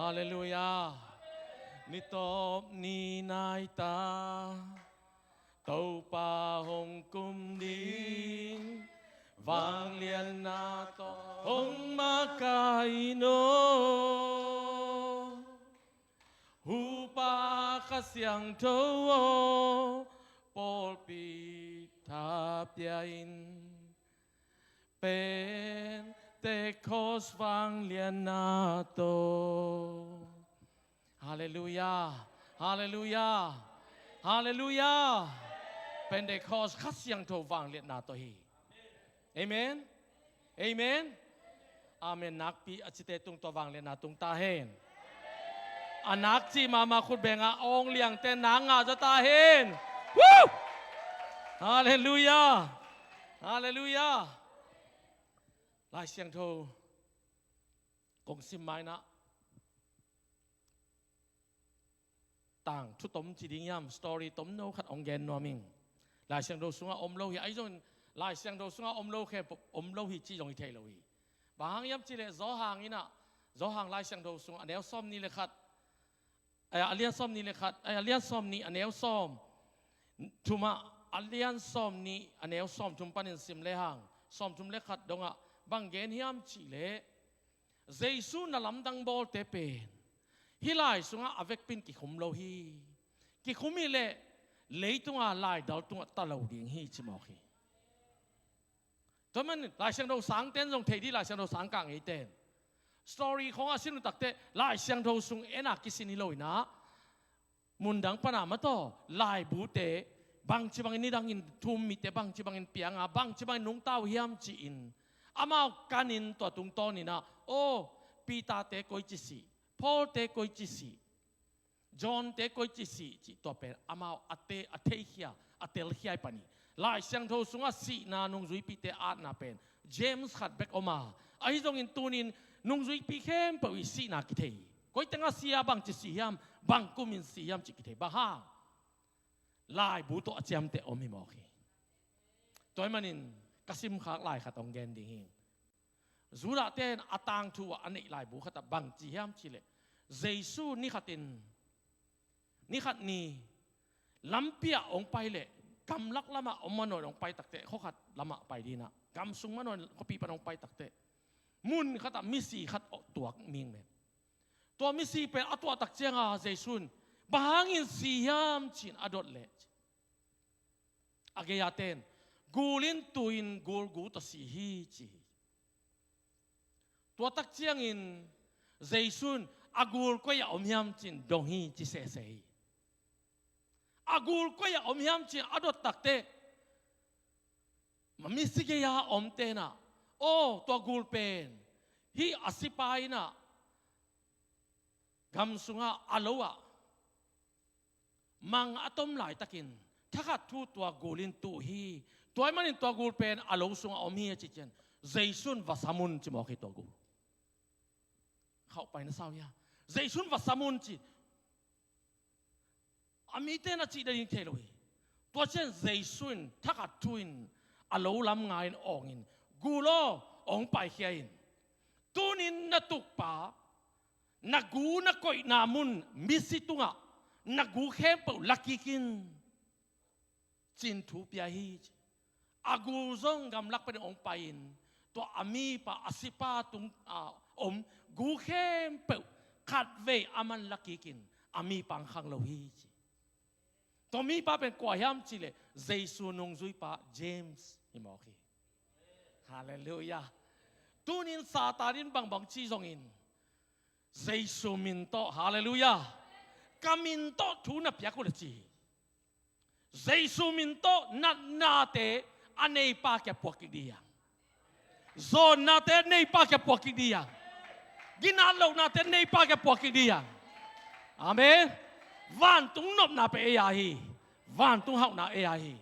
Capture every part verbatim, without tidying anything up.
Halleluiah. Ni tawp ni nai ta, Topa hong kum ding, vangliatna tawh hong makaih in aw. Hupa Kha Siangtho aw, pawlpi tha pia in, Pentecost vangliatna tawh. Halleluiah. Halleluiah. Halleluiah. Pentecost Kha Siangtho vangliatna tawh hi. Amen. Amen. Amen nakpi a cite tung tawh vangliatna tung ta hen. A nak cih mahmah khut bengah awng liangte nak ngah zaw ta hen. Woo! Halleluiah. Halleluiah. Lai Siangtho kong sim mainah tangthu tom ci ding hiam, story tomno khat hong gen nuam ing. Lai Siangtho sungah om lo hi, ahi zongin Lai Siangtho sungah om lo khe, om lo hi ci zong hi thei lo hi. Bang hang hiam cih leh Johan in ah, Johan Lai Siangtho sungah a neu sawm nih le khat, eh, a lian sawm nih le khat, eh, a lian sawm nih a neu sawm thum ah, a lian sawm nih a neu sawm thum panin sim lehang, sawm thum le khat dongah bang gen hiam cih leh, Jesu na lamdang bawlte pen hih lai sungah a vekpi in kikhum lo hi. Kikhum hi leh leitunga laidal tungah ta lo ding hi ci mawk hi. Tua man Lai Siangtho sangten zong thei dih, Lai Siangtho sang kah ngeiten. Story khawng a sin uh takteh Lai Siangtho sung en a kisin hi lo in ah, mundang pana mataw laibute bangci bangin nidangin thu-um mite bangci bangin pianga, bangci bangin nungta uh hiam ci-in amau kanin tua tungtawnin ah, aw, Peter-te koici sih, Paul-te koici sih, John-te koici sih cih tua pen amau a te, a theikhia, a telkhia hi pan hi. Lai Siangtho sungah sihna nungzuipite atna pen James khat bek om a, ahi zongin tunin nungzuipi khempeuh i sihna kithei hi. Koi tengah si a bangci si hiam, bang kumin si hiam cih kithei. Bang hang? Laibu tawh a ciamteh om hi mawk hi. Tua ahih manin ka simkhak lai khat hong gen ding hi. Judah-te in a tangthu ah a neih laibu khat ah bangci hiam cih leh, Jesu nikhatin, nikhat ni lampi ah hong pai leh, gamlak lamah om manawn hong pai takteh, khuakhat lamah pai dinah, gamsung manawn khuapi pan hong pai takteh, mun khatah misi khat tuak ming men. Tua misi pen a tuahtak cianga Jesu in, bang hangin si hiam ci-in a dot leh, a gei-a ten, gul in tu-in gul gu tawh si hi ci hi. Tuatak ciangin Jesu in a gul koi-ah om hiam ci-in dong hi ci sese hi. A gul koi-ah om hiam ci-in a dot takteh, ma misi gei-a omte in ah, aw, tua gul pen hih a sipa in ah gam sungah a lo ah mang a tom laitakin thakhat thu tua gul in tu hi. Tua ahih manin tua gul pen a lo sungah om hi a cih ciang Jesu in va sam un ci mawk hi tua gul. Khauh pai na sa uh hia? Jesu in va sam un ci. A mite in a cih ding thei lo hi. Tua ciang Jesu in thakhat thu in a lo lam nga-in awngin, gul aw, hong paikhia in. Tunin na tukpa, na gu na koihna mun misi tungah na gu khempeuh la kik in, ci-in thu pia hi ci. A gul zong gamlak panin hong pai-in, tua a mipa, a sipa tung a om gu khempeuh khatvei aman la kik in, a mipa hong khang lo hi ci. Tua mipa pen kua hiam cih leh Jesu nungzuipa James hi mawk hi. Halleluiah. Tunin Satan in bangbang ci zongin, Jesu min tawh, halleluiah, ka min tawh thu na piak uh leh ci hi. Jesu min tawh natnate a neipa kiang puak kik ding hi hang. Zawnnate a neipa kiang puak kik ding hi hang. Ginat lohnate a neipa kiang puak kik ding hi hang. Amen. Vantung nopna pen ei a hi. Vantung hauhna ei a hi.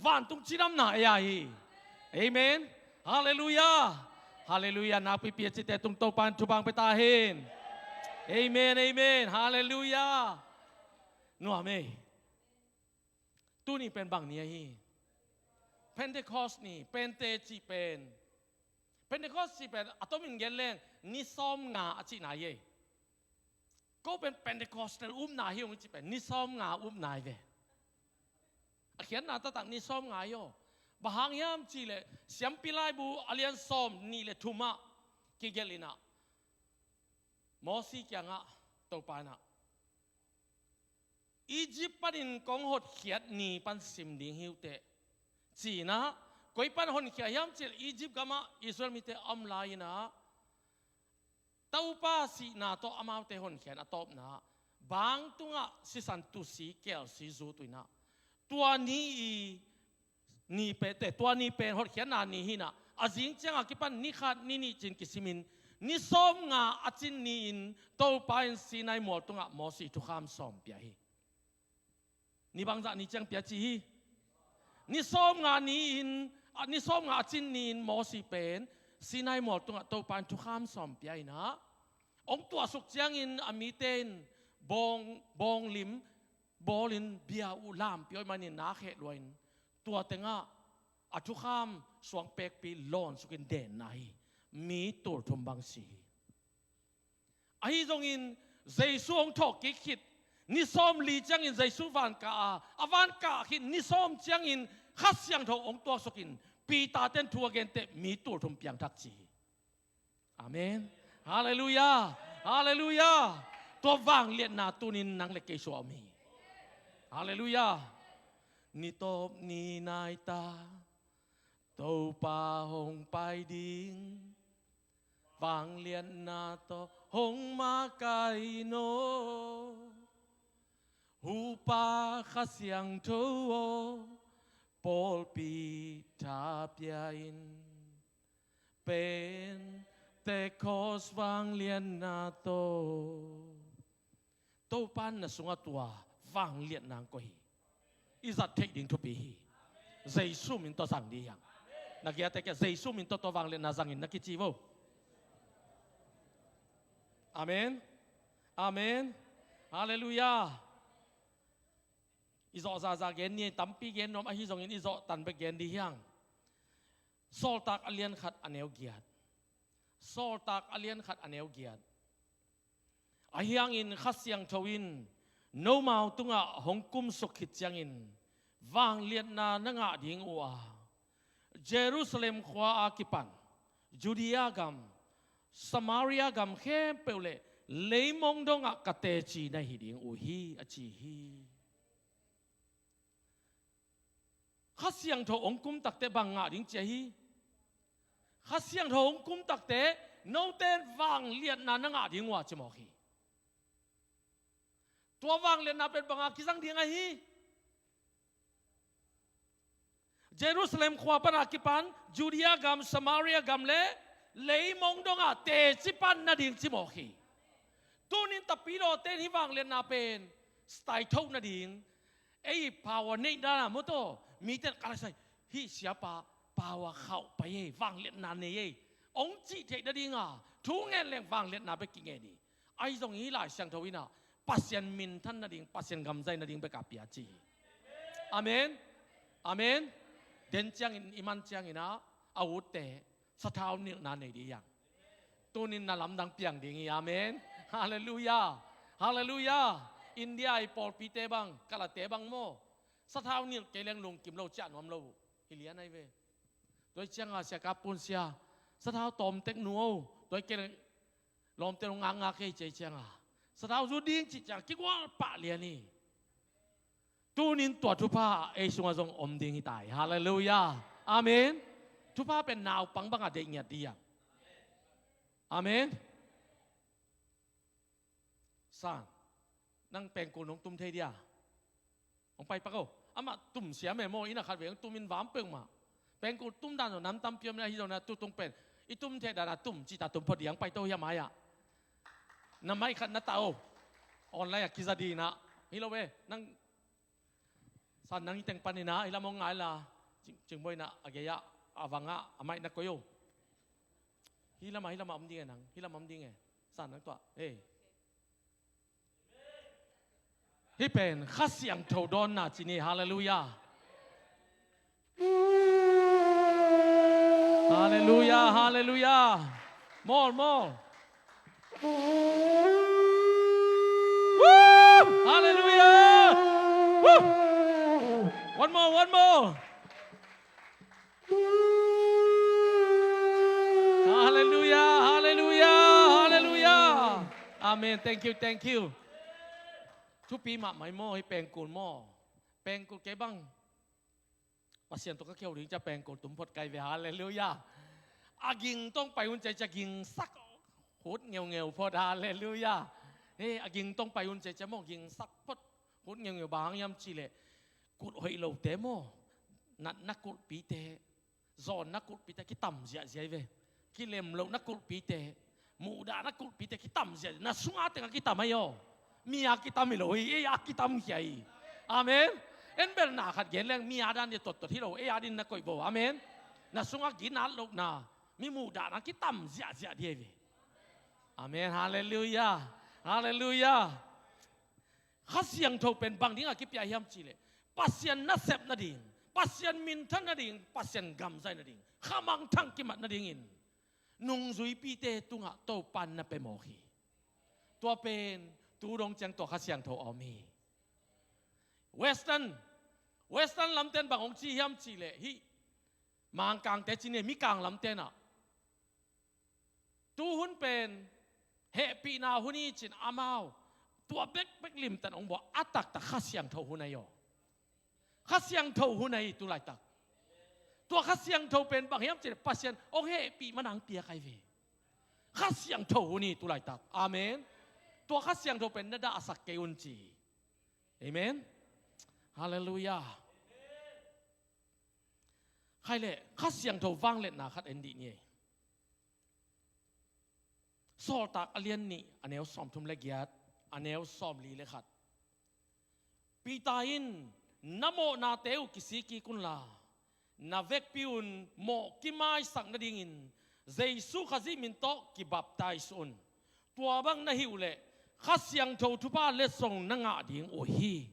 Vantung cidamna ei a hi. Amen. Halleluiah. Halleluiah. Nakpipi a cite tung Topa in thupha hong pia ta hen. Amen, amen. Halleluiah. Nuam ei. Tuni pen bang ni ahi? Pentecost ni, Pente cih pen. Pentecost cih pen a tomin gen leng ni sawmnga a cihna hi ei. Ko pen Pentecostal upna hi ung ci pen ni sawmnga upna hi ve. A khiatna taktak ni sawmnga hi aw. Bang hang hiam cih leh Siampi Laibu a lian sawm nih le thum ah kigelh in ah Mosi kiangah Topa in ah Egypt panin kong hotkhiat ni pan sim ding hi uh teh, ci-in ah, koi pan honkhia hiam cih leh Egypt gamah Israel mite a om lai-in ah Topa sihna tawh amaute honkhiat a tawpna, bang tungah sisan tusi kelsi zut uh in ah, tua ni i ni pen, te, tua ni pen hotkhiatna ni hi in ah, a zing ciangah kipan ni khat ni nih ci-in kisimin, ni sawmnga a cin ni-in Topa in Sinai mual tungah Mosi thukham sawm pia hi. Ni bangzah ni ciang pia ci hi. Ni sawmnga ni-in, a, ni sawmnga a cin ni-in Mosi pen Sinai mual tungah Topa in thukham sawm pia in ah, hong tuahsuk ciangin a mite in bawng, bawng lim bawlin bia uh lampi awih manin na kheh lua-in, tua tengah a thukham suang pekpi lawnsukin denna hi. Mi tul thum bang si hi. Ahi zongin Jesu hong thawhkik khit ni sawmli ciangin Jesu vankah a, a vankah khit ni sawm ciangin Kha Siangtho hong tuaksukin Peter ten thu a gen teh mi tul thum piangthak ci hi. Amen. Halleluiah. Halleluiah. Tua vangliatna tunin nang le kei sung ah om hi. Halleluiah. Ni tawp ni nai ta, Topa hong pai ding, vangliatna tawh hong makaih nawn. Hupa Kha Siangtho aw, pawlpi tha pia in, Pentecost vangliatna tawh. Topa in na sungah tua vangliatna hong koih hi. I zat theih ding thupi hi. Jesu min tawh zang dih hi hang. Na kiate kia Jesu min tawh tua vangliatna zangin na kici vo. Amen. Amen. Halleluiah. I zawh zahzah gen ni, tampi gen nuam ahi zongin i zawh tan bek gen dih hi hang. Sawltak a lian khat a neu giat. Sawltak a lian khat a neu giat. Ahi hangin Kha Siangtho in nomau tungah hong kumsuk khit ciangin vangliatna na ngah ding uh a, Jerusalem khua a kipan Judea gam, Samaria gam khempeuh le leimong dongah ka teci na hi ding uh hi, a ci hi. Kha Siangtho hong kum takteh bang ngah ding ci ahi? Kha Siangtho hong kum takteh note vangliatna na ngah ding uh a ci mawk hi. Tua vangliatna pen banga kizang ding ahi? Jerusalem khua pana kipan Judea gam, Samaria gam le leimong donga teci pan nading ci mawk hi. Tunin tapidawte in hih vangliatna pen style tho nading, ei power neih dana maw taw, mite in ka laisai, hih siapa power khauh pai ei, vangliatna nei ei, hong cih theih nadinga thu ngen leng vangliatna bek kingen hi. Ahi zongin hih Lai Siangtho in ah Pasian minthan nading, Pasian gamzai nading beka pia ci hi. Amen. Amen. Den ciangin, i man ciangin ah a utte sathau nilhna nei dih hi hang. Tunin na lamdang piang ding hi. Amen. Halleluiah. Halleluiah. India i pawlpite bang, kalate bang maw, sathau nilh kei leng lungkim lo, ciah nuam lo. Hi lian ahi ve. Tua hi cianga sia ka pun sia, sathau tawm tek nu o, tua hi kei leng lawmte nong ngakngak kei ci hi cianga sathau zu ding cih ciang kigual pah lian hi. Tunin tua thupha ei sungah zong om ding hi ta hi. Halleluiah. Amen. Thupha pen naupang banga deih ngiat dih hiam? Amen. San, nang pengkul nong tum thei dia? Hong pai pak o. Amah tum siam e maw, inn ah khat vei hong tumin vam peuhmah. Pengkul tum dan zong nam tampi om in ahi zongin ah tutung pen i tum thei dana tum cihta tum phot dih, hong paito hiam mai-ah? Na maih khat na tah o. Online ah kiza dih in ah. Hi lo ve, nang San, nang i teng panin ah hih lam hong ngai la, Cing, Cingboih in ah a gei-ah a vangah a maih na koih o. Hih lamah, hih lamah om ding e nang, hih lamah om ding e. San, nang tuah. Hei. Hih pen Kha Siangtho dawnna ci ni. Halleluiah. Halleluiah, halleluiah. Mawl, mawl. One more, one more. Hallelujah, hallelujah, hallelujah. Amen. Thank you, thank you. Thupi mahmah hi maw, hi pengkul maw. Pengkul kei bang. Pasian tawh ka kihou ding cia pengkul tum phot kai ve. Hallelujah. A ging tawh pai un cia cia gingsak khut ngeungeu phot. Hallelujah. He, a ging tawh pai un cia cia maw gingsak phot khut ngeungeu. Bang hang hiam cih leh kulh hoih lote maw, natna kulhpite, zawnna kulhpite kitam ziahziah hi ve. Kilem lohna kulhpite, muhdahna kulhpite kitam ziahziah. Na sunga teng a kitam ahi aw. Mi a kitam hi lo hi, ei a kitam khia hi. Amen. En bel na khat gen leng mi a dan dia tottot hi lo, ei a din na koih bo. Amen. Na sunga ginat lohna, mi muhdahna kitam ziahziah ding hi ve. Amen. Hallelujah. Hallelujah. Kha Siangtho pen bang dingah kipia hiam cih leh Pasian nasep nading, Pasian minthan nading, Pasian gam zai nading, kha mangthang kimat nadingin nungzuipite tungah Topa in na pia mawk hi. Tua pen tu dong ciang tua Kha Siangtho a om hi. Western, Western lamten bang hong ci hiam cih leh hih Mangkangte ci ni, Mikang lamten ah tu hun pen hehpihna hun hi ci-in amau tua bekbek limtakin hong bawl a, a taktak Kha Siangtho hun ahi aw. Kha Siangtho hun ahi tu laitak. Tua Kha Siangtho pen bang hiam cih leh Pasian hong hehpih manin piak ahi ve. Kha Siangtho hun hi tu laitak. Amen. Tua Kha Siangtho pen na dahsak kei un ci. Amen. Hallelujah. Khai leh Kha Siangtho vangliatna khat en dih ni ei. Sawltak a lian nih, a neu sawmthum le giat, a neu sawmli le khat. Peter in, na mawhnate uh kisik kik unla, na vekpi un mawh kimaisak nadingin Jesu Khazih min tawh kibaptais un. Tua bang na hih uh leh Kha Siangtho thupha letsong na ngah ding uh hi.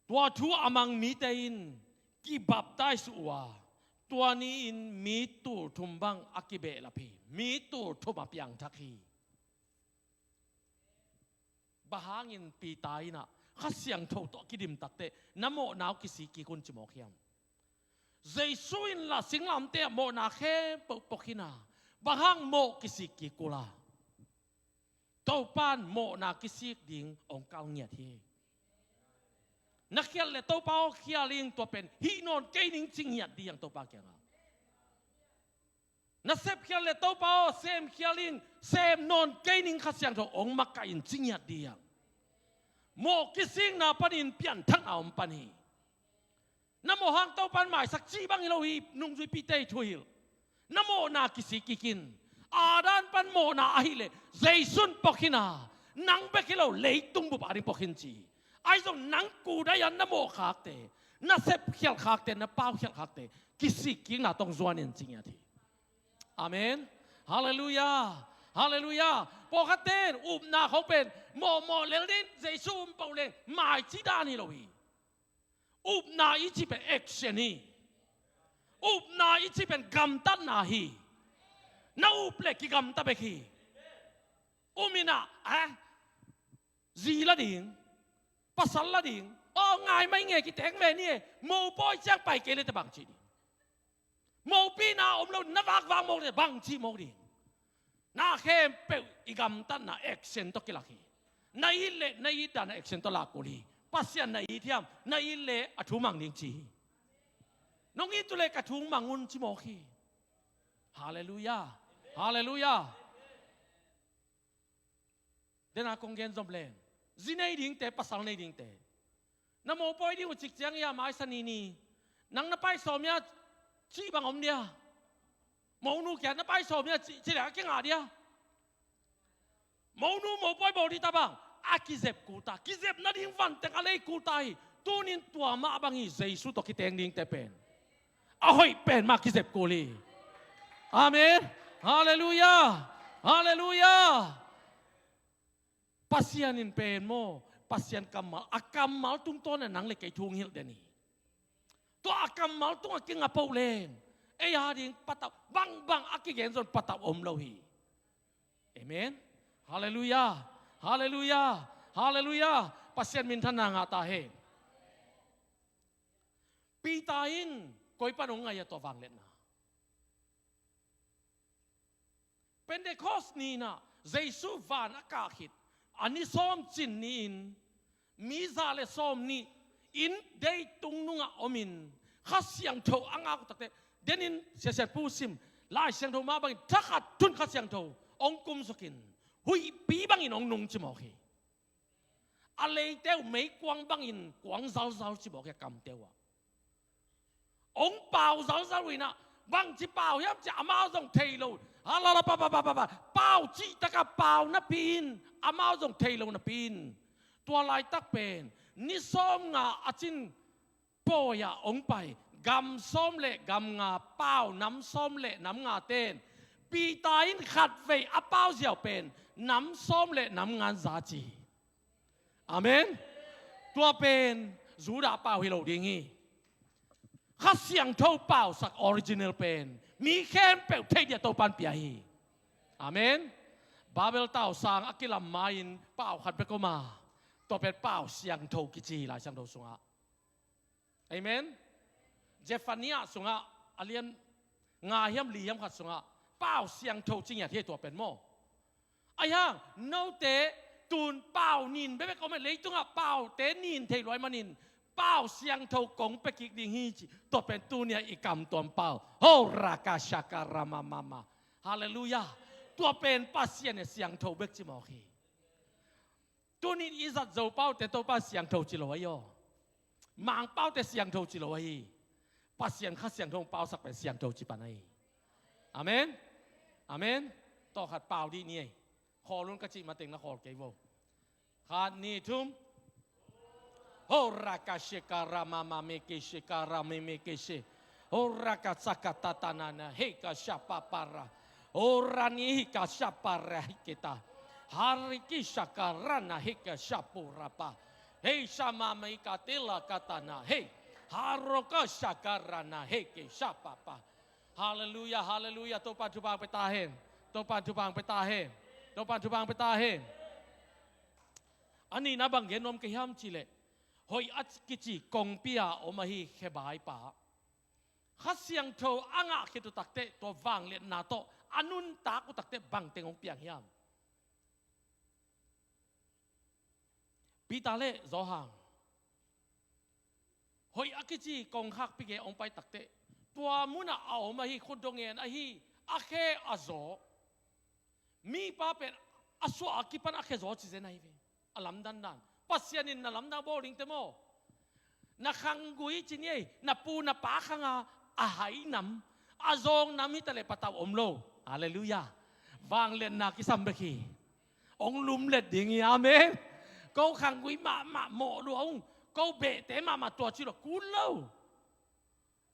Tua thu a mang mite in kibaptais uh a, tua ni-in mi tulthum bang a kibehlap hi. Mi tulthum a piangthak hi. Bang hangin Peter in ah Kha Siangtho tawh kidimtak teh na mawhna uh kisik kik un ci mawk hiam? Jesu in lah singlamteh ah mawhna khempeuh pok hi na, bang hang mawh kisik kik uh la? Topa in mawhna kisik ding hong kal ngiat hi. Na khial leh Topa aw khial ing, tua pen hih nawn kei ning ci ngiat ding Topa kiangah. Na sep khial leh Topa aw sem khial ing, sem nawn kei ning, Kha Siangtho hong makaih in ci ngiat ding. Mawh kisikna panin pianthakna om pan hi. Na mawh hang Topa in maisak cih bang hi lo hi, nungzuipite i thuhilh. Na mawhna kisik kik in. Adam pan mawhna ahih leh Jesu in pok hi na, nang bek hi lo, leitung bup ading pok hi in ci hi. Ahi zong nang kudai a na mawh khakte, na sep khial khakte, na pau khial khakte kisik kikna tawh hong zuan in ci ngiat hi. Amen. Hallelujah. Hallelujah. Pawlkhatte in upna khong pen mawhmawh lel ding, Jesu um pah leng mai cih dan hi lo hi. Upna i cih pen action hi. Upna i cih pen gamtatna hi. Na up leh kigamta bek hi. Um in ah, eh? Zi la ding, pasal la ding, aw ngai mai nge, kitek ve ni e, mopawi ciang pai kei leh teh bang ci ding? Mopihna om lo, na vakvak mawk leh bang ci mawk ding? Na khempeuh i gamtatna action tawh kilak hi. Na it leh na it dan a action tawh lak kul hi. Pasian na it hiam, na it leh a thu mang ding ci hi. Nong it uh leh ka thu mang un ci mawk hi. Hallelujah. Hallelujah. Dena kong gen zom leng, zi nei dingte, pasal nei dingte, na mopawi ding uh cik ciang ia, mai sa ni ni, nang na pai sawm ia cih bang om dia? Monu kia na pai sawm ia cih, cih leh a kingah dia? Monu mopawi bawl ding ta bang, a kizep kul ta, kizep nading vanteng a lei kul ta hi. Tunin tua mah bang hi, Jesu tawh kiteng dingte pen a hoih pen mah kizep kul hi. Amen. Halleluiah. Halleluiah. Pasian in pen maw, Pasian kammal, a kammal tungtawn a nang le kei thu hong hilh den hi. Tua a kammal tungah kinga poh leng ei a ding patauh, bangbang a kigen zong patauh om lo hi. Amen. Halleluiah. Halleluiah. Halleluiah. Pasian minthanna ngah ta hen. Peter in koi pan hong ngai a tua vangliatna. Pentecost ni-in ah Jesu van a kah khit a ni sawm cin ni-in mi za le sawm nih inn dei tung nungah omin Kha Siangtho a ngak uh takte, denin siasiat pu sim Lai Siangtho mah bangin thakhat tun Kha Siangtho hong kumsukin huihpi bangin hong nung ci mawk hi. A leite uh meikuang bangin kuang zalzal ci mawk hi a kamte uh ah. Hong pau zalzal uh in ah, bangci pau hiam ci amau zong thei lo. Halala pa pa pa pa pa. Pau cih takah pau napi in, amau zong thei lo napi in. Tua laitak pen ni sawm nga a cin pawi ah hong pai gam sawm le gam nga pau, nam sawm le nam nga ten Peter in khatvei a pau ziau pen nam sawm le nam nga in za ci. Amen. Tua pen Judah pau hi lo ding hi. Kha Siangtho pausak original pen mi khempeuh theih dia Topan pia hi. Amen. Babel tausang a kilam ma-in pau khat bek om a, tua pen pau siangtho kici hi Lai Siangtho sungah. Amen. Zephaniah sungah a lian nga hiam li hiam khat sungah pau siangtho ci ngiat hi tua pen maw. Ahi hang note tun pau nin bekbek om e, leitungah paute nin thei luai manin pau siangtho kong pia kik ding hi ci. Tua pen tuni-a i kam tuam pau. Ho raka shaka rama mama. Halleluiah. Tua pen Pasian e siangtho bek ci mawk hi. Tunin i zat Zo paute Topa siangtho ci lo ahi aw. Mang paute siangtho ci lo ahi. Pasian Kha Siangtho hong pausak pen siangtho ci pan ahi. Amen. Amen. Tawh khat pau dih ni ei. Khawl un ka cih mateng na khawl kei vo. Khat ni thum. Ho raka shika rama mama miki shika rami miki shi. Ho raka saka tatanana hika shapapara. Ho rani hika shapara hikita. Hariki shaka rana hika shapurapa. Hei shama mika tila katana hei. Haroka shaka rana hiki shapapa. Halleluiah, halleluiah. Topan thupha pia ta hen. Topan thupha pia ta hen. Topan thupha pia ta hen. A nihna bang gen nuam ka hiam cih leh, hoih a kici kongpi-a om ahi khebai pa Kha Siangtho a ngah khit uh takte, tua vangliatna tawh a nuntak uh takte bangteng hong piang hiam? Peter le Johan hoih a kici kongkhak pi gei hong pai takte, tua munah a om ahi, khutdong ngen ahi, a khe a zaw. Mipa pen a suah a kipan a khe zaw ci zen ahi ve. A lamdang dan Pasian in na lamdang bawl dingte maw? Na khanggui ci ni ei, na pu na pa khanga a hai nam, a zawng nam hi ta leh patau om lo. Halleluiah. Vangliatna kisam bek hi. Hong lumlet ding hi. Amen. Ko khanggui mahmah mawh lua ung, ko behte mahmah tua ci lua kun lo.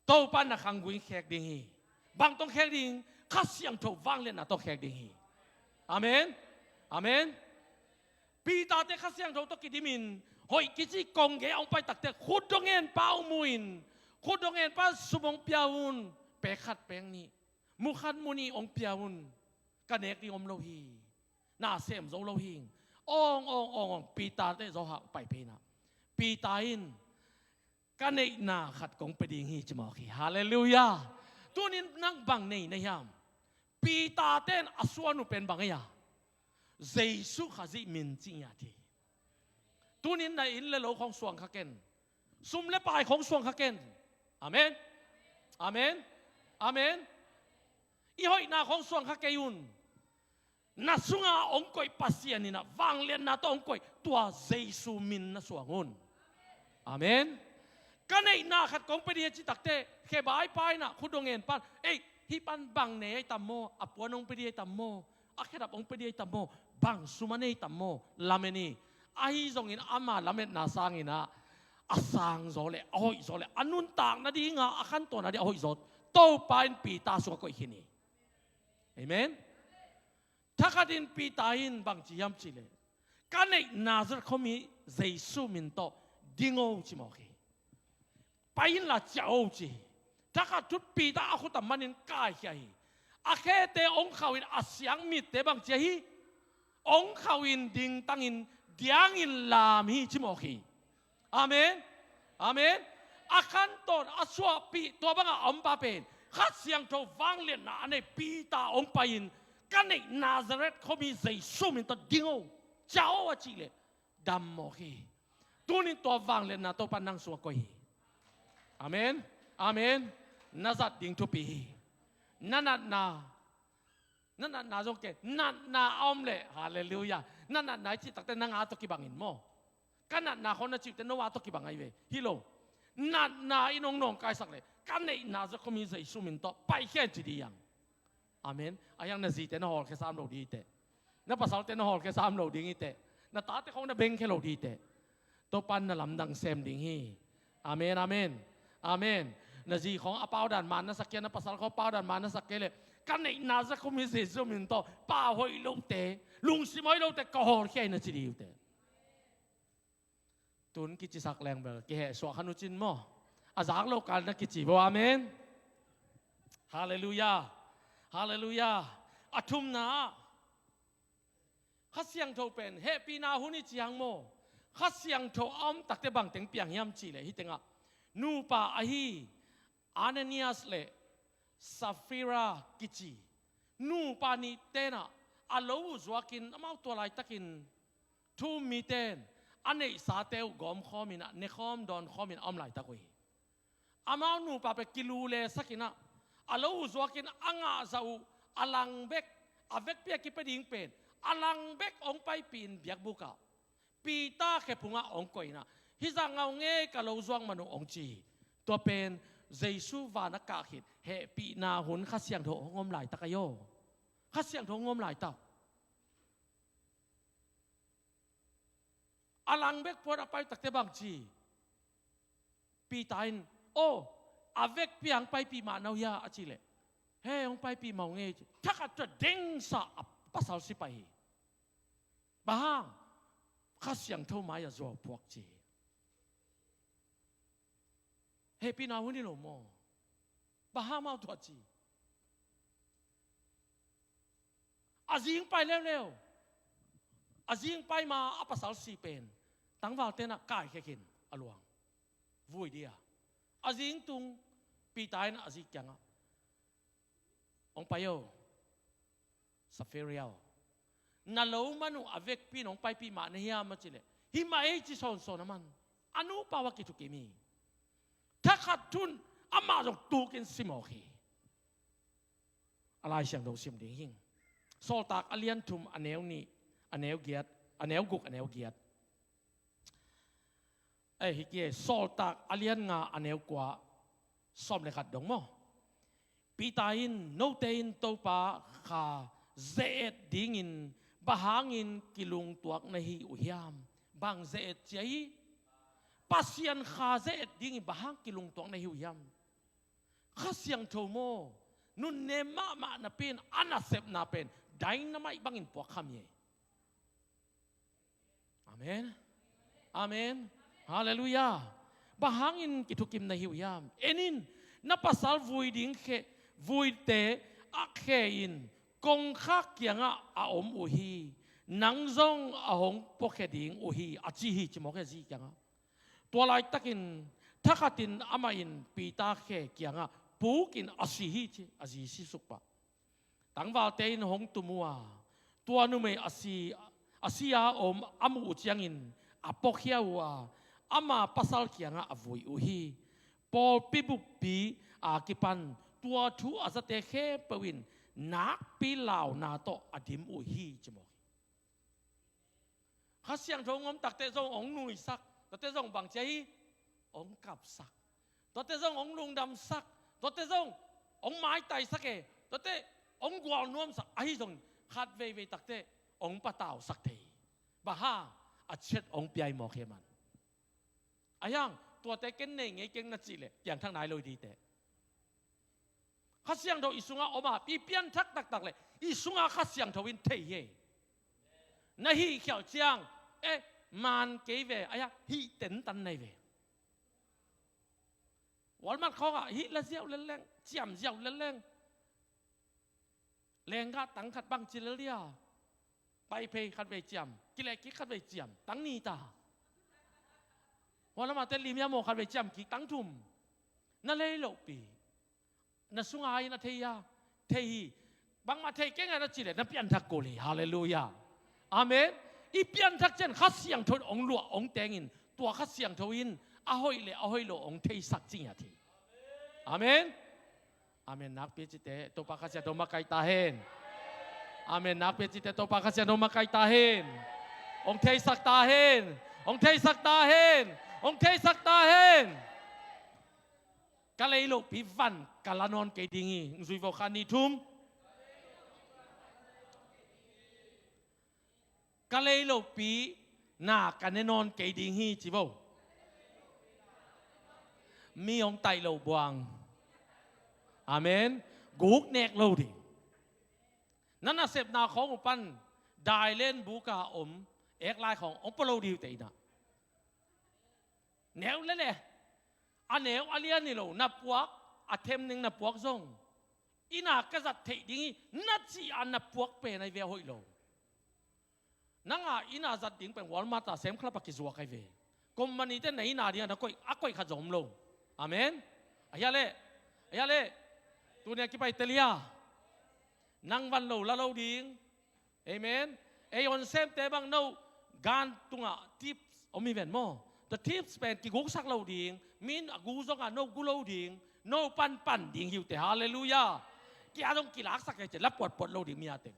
Topa na khanggui khek ding hi. Bang tawh khek ding? Kha Siangtho vangliatna tawh khek ding hi. Amen. Amen. Peter-te Kha Siangtho tawh kidimin hoih kici kong gei a hong pai takte, khutdong ngen pa uh mu-in, khutdong ngen pa sum hong pia un, pek khat pek nih, mu khat mu nih hong pia un, ka nek ding om lo hi. Na sem zo lo hi. Awng awng awng awng, Peter-te Johan pai phei na. Peter in ka neihna khat kong pia ding hi ci mawk hi. Halleluiah. Tunin nang bang nei na hiam? Peter-te in a suan uh pen bang ei a? Jesu Khazih min ci ngiat hi. Tunin na inn le lo khawng suang kha ken. Sum le pai khawng suang kha ken. Amen. Amen. Amen. I hoihna khawng suang kha kei un. Na sunga hong koih Pasian in ah vangliatna tawh hong koih, tua Jesu min na suang un. Amen. Ka neihna khat kong pia ding hi ci takte, khebai pa in ah, khutdong ngen pan, ei, hih pan bang nei ahi tam maw, a puan hong pia ding ahi tam maw, a khedap hong pia ding ahi tam maw, bang sum a nei tam maw, lamen hi. Ahi zongin ama lametna sangin ah a sang zaw le a hoih zaw le a nuntak nadinga a khantawn nading a hoih zaw Topa in Peter sungah koih khin hi. Amen. Thakhatin Peter in bang ci hiam cih leh, ka neih Nazareth khuami Jesu min tawh ding o ci mawk hi. Pai inla ciah o ci hi. Thakhat thut Peter a khut a manin kaikhia hi. A khete hong khauhin a siang mitte bang ci ahi? Hong khauhin dingtangin diangin lam hi ci mawk hi. Amen. Amen. A khantawn a suahpih tua bangah a ompa pen Kha Siangtho vangliatna a nei Peter hong pai-in, "Ka neih Nazareth khuami Jesu min tawh ding o, ciah o," a cih leh dam mawk hi. Tunin tua vangliatna Topa nang sungah koih hi. Amen. Amen. Na zat ding thupi hi. Na natna, na natna zong kei, natna a om leh, halleluiah, na natna i cih takte nang a tawh kibangin maw? Ka natna khawng na cih uh teh no a tawh kibang ahi ve. Hi lo. Natna in hong nawngkaisak leh, "Ka neih Nazareth khuami Jesu min tawh paikhia in," ci ding hi hang. Amen. Ahi hang na zite na hawlkhia sam lo ding hi teh. Na pasalte na hawlkhia sam lo ding hi teh. Na tate khawng na bengkhia lo ding hi teh. Topa'n na lamdang sem ding hi. Amen, amen. Amen. Na zi khawng a paudan man na sak kei a, na pasal khawng a paudan man na sak kei leh, "Ka neih Nazareth khuami Jesu min tawh pa hoih lote, lungsim hoih lote ka hawlkhia hi," na ci ding hi uh teh. Tun kicisak leng bel kihehsuah kha nucin maw? A zak lo kal na kici bo. Amen. Halleluiah. Halleluiah. A thumna ah, Kha Siangtho pen hehpihna hun i ci hang maw? Kha Siangtho a om takte bangteng piang hiam cih leh, hih tengah nupa ahi Ananias le Safira kici nupa nihte in ah a lo uh zuakin, amau tua laitakin thu-um mite in a neihsate uh gawmkhawmin ah, nekhawm dawnkhawmin a om laitak uh hi. Amau nupa pen kilulesakin ah, a lo uh zuakin a ngahzah uh a lang bek, a vekpi a kipia ding pen a lang bek hong paipihin biakbuk ah, Peter khephung ah hong koih in ah, "Hih zah ngah uh ngei, ka lo zuak man uh," hong ci hi. Tua pen Jesu van a kah khit hehpihna hun Kha Siangtho hong om laitak ahi aw. Kha Siangtho hong om laitak. A lang bek pua-in a pai takte bang ci? Peter in, "Aw, a vekpi a hong paipih mah na uh hia?" a cih leh, "He, hong paipih mah uh ngei," ci. Thakhat tawh dengsa a pasal si pai hi. Bang hang? Kha Siangtho mai-ah zuau puak ci hi. Hehpihna hun hi lo maw? Bang hang amau tua ci? A zing pai leuleu, a zing pai ma a pasal si pen tangvalte in ah kaikhia khin a luang, vui ding a. A zing tung Peter in a zi kiangah, "Hong pai o, Safira aw. Na lo man uh a vekpi in hong paipih mah na hiam?" a cih leh, "Hi mah ei," ci sawnsawn a man. A nupa uh a kithukim hi. Thakhat thu-in amah zong tukin si mawk hi. A Lai Siangtho sim ding hi ing. Sawltak a lian thum, a neu nih, a neu giat, a neu guk, a neu giat. Ei, hi kei, Sawltak a lian nga, a neu kua, sawm le khat dong maw? Peter in, "Note in Topa kha ze-et dingin bang hangin kilungtuak na hi uh hiam?" Bang ze-et ci ahi? Pasian kha ze-et dingin bang hang kilungtuak na hi uh hiam? Kha Siangtho maw, nunnem mahmah napi-in a nasepna pen dynamite bangin puakkham hi. Amen. Amen. Halleluiah. Bang hangin kithukim na hi uh hiam? En in, na pasal vui ding khe, vuite a khe in kongkhak kiangah a om uh hi. Nang zong a hong puakhia ding uh hi, a ci hi, ci mawk hi a zi kiangah. Tua laitakin thakhatin amah in Peter khe kiangah pukin a si hi, ci, a zi sisuk pah. Tangvalte in hong tum uh a, tua numei a si, a si a om a muh uh ciangin a puakhia uh a, ama pasal kiangah a vui uh hi. Pawlpi buppi a kipan tua thu a zate khempeuh in nakpi launa tawh a dim uh hi, ci mawk hi. Kha Siangtho hong om takte zong hong nuisak, tuate zong bang ci ahi? Hong kapsak. Tuate zong hong lungdamsak, tuate zong hong maitaisak e, tuate hong gualnuamsak. Ahi zongin khat veivei takte hong patausak thei hi. Bang hang? A ciat hong pia hi mawk hi man. Ahi hang, tuate ken nei ngei keng na cih leh piangthak nai lo hi ding hi teh. Kha Siangtho i sungah om a, i pianthak taktak leh i sungah Kha Siangtho in thei hi. Na hih khialh ciang, eh, man kei ve, ahi hang hih tentan na hi ve. Walmart khawngah hih la ziau leleng, ciam ziau leleng. Lenggah tang khat bang ci lel dia. Pai phei khat vei ciam, kileh kik khat vei ciam, tang ni ta. Hua lamah te lim ia maw khat vei ciam kik tang thum. Na lei lohpi. Na sunga in a thei ia. Thei hi. Bangmah thei kei ngai na ci leh na pianthak kul hi. Halleluiah. Amen. I pianthak ciang Kha Siangtho in hong luah hong tengin tua Kha Siangtho in a hoih le a hoih lo hong theisak ci ngiat hi. Amen. Amen nakpi cite Topa Kha Siangtho makaih ta hen. Amen nakpi cite Topa Kha Siangtho makaih ta hen. Hong theisak ta hen. Hong theisak ta hen. Hong theisak ta hen. Ka lei lohpi van ka la nawn kei ding hi. Hong zui vo kha ni thum. Ka lei lohpi na ka ne nawn kei ding hi ci vo. Mi hong taih lo buang. Amen. Guk nek lo ding. Na nasepna khawng uh pan dailen buka om eklai khawng hong pua lo ding uh te inah. Neu lele a neu a lian hi lo na puak a themning na puak zong ina ka zat theih ding hi na ci a na puak pen ai ve a hoih lo. Nanga ina zat ding pen Walmart a Sam's Club a kizuak ai ve. Company te na ina ding a na koih a koih khat zong om lo. Amen. A hia le a hia le tunia kipai telia nang van lo la lo ding. Amen. Ei hon semte bang no gan tungah tips om hi ven maw? Tua tips pen kiguksak lo ding. Min a gu zongah no gu lo ding. No panpan ding hi uh teh. Halleluiah. Kia zong kilaksak kei ciah la puatpuat lo ding mi a teng.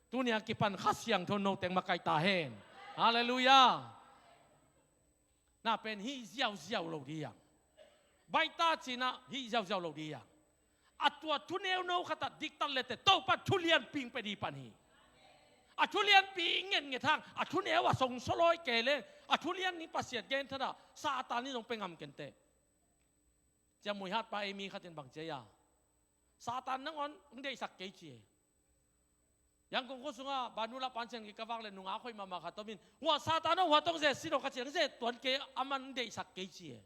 Tunia kipan Kha Siangtho no teng makaih ta hen. Halleluiah. Na pen hih ziauziau lo ding hi hang. Baihta cinah hih ziauziau lo ding hi hang. A tua thuneu no khatah diktat lete Topa thulianpi hong pia ding pan hi. A thulianpi i ngetnget hang a thuneu a songsaw lawi kei leng a thulian ni Pasian gen thadah Satan ni zong pia ngam kenteh. Cia muihatpa ei mi khatin bang cia ia Satan nangawn hong deihsak kei ci e. Yangkong khua sungah banula pancian kei ka vak le nungak hoih mahmah khat tomin hua Satan aw hua tong ze sin aw ka ci ang ze tuan kei aman deihsak kei ci e.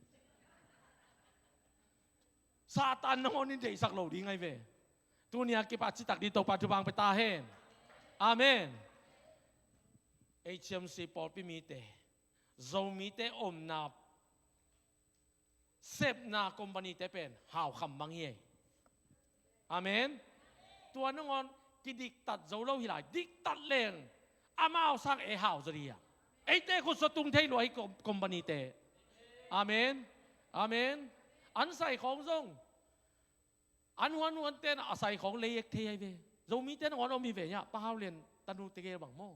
Satan nangawn in deihsak lo ding ai ve. Tunia kipa citak ding Topa thupha hong pia ta hen. Amen. H M C pawlpi mite Zomite omna sepna company te pen hau kham mang hi ei. Amen. Tua nangawn kidiktat zo lo hi lai diktat leng amau sang e hau zaw dih a eite khut sua tung thei lua hi company te. Amen. Amen. An sai khawng zong an huan huan ten a sai khawng lei ek thei ai ve. Zomite nangawn om hi ve nia pa hau lian tanu tegel bang maw?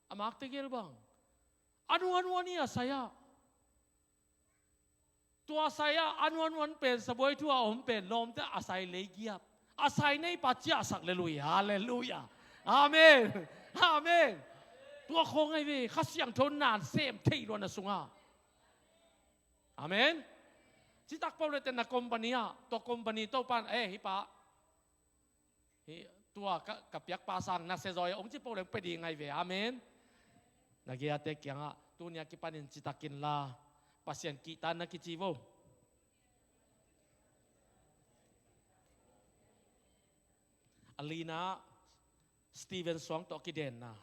A mak tegel bang an huan huan hi a sai ah Tua sai ah a nuanuan pen sabuai thu a om pen lawmte a sai lei giap a sai nei pa ciahsak le lui. Halleluiah. Amen. Amen. Tua khawng ai ve Kha Siangtho nan sem thei luan a sungah. Amen. Citak pau le ten na company ah tua company topan eh hi pa Hi, tua ka, ka piakpa sang na sia zawi a ong ci po leng pia ding ngai ve. Amen. Na giate kiangah tunia kipanin citakin la Pasian kihtan na kici vo. A lina Steven suang tawh kidenna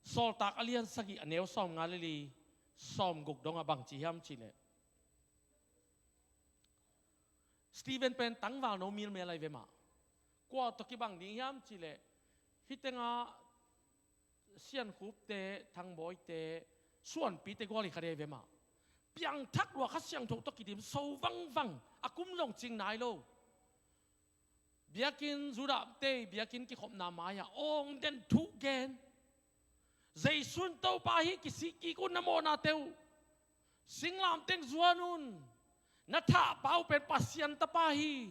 Sawltak a lian sagih a neu sawm nga le li sawm guk dongah bang ci hiam cihleh Steven pen tangval no milmel ai ve mah. Kua tawh kibang ding hiam cihleh hitenga Siankhupte, Thangbawite, Suanpite gual hi kha dei ve mah. Piangthak lua Kha Siangtho tawh kidim so vangvang a kum zong cing nai lo. Biakinn Judah tei biakinn kikhopna mai-ah awng den thu gen. Zeisun Topa hi kisih kik un na mawhnate uh. Singlamteng zuan un. Na thahpa uh pen Pasian tapa hi.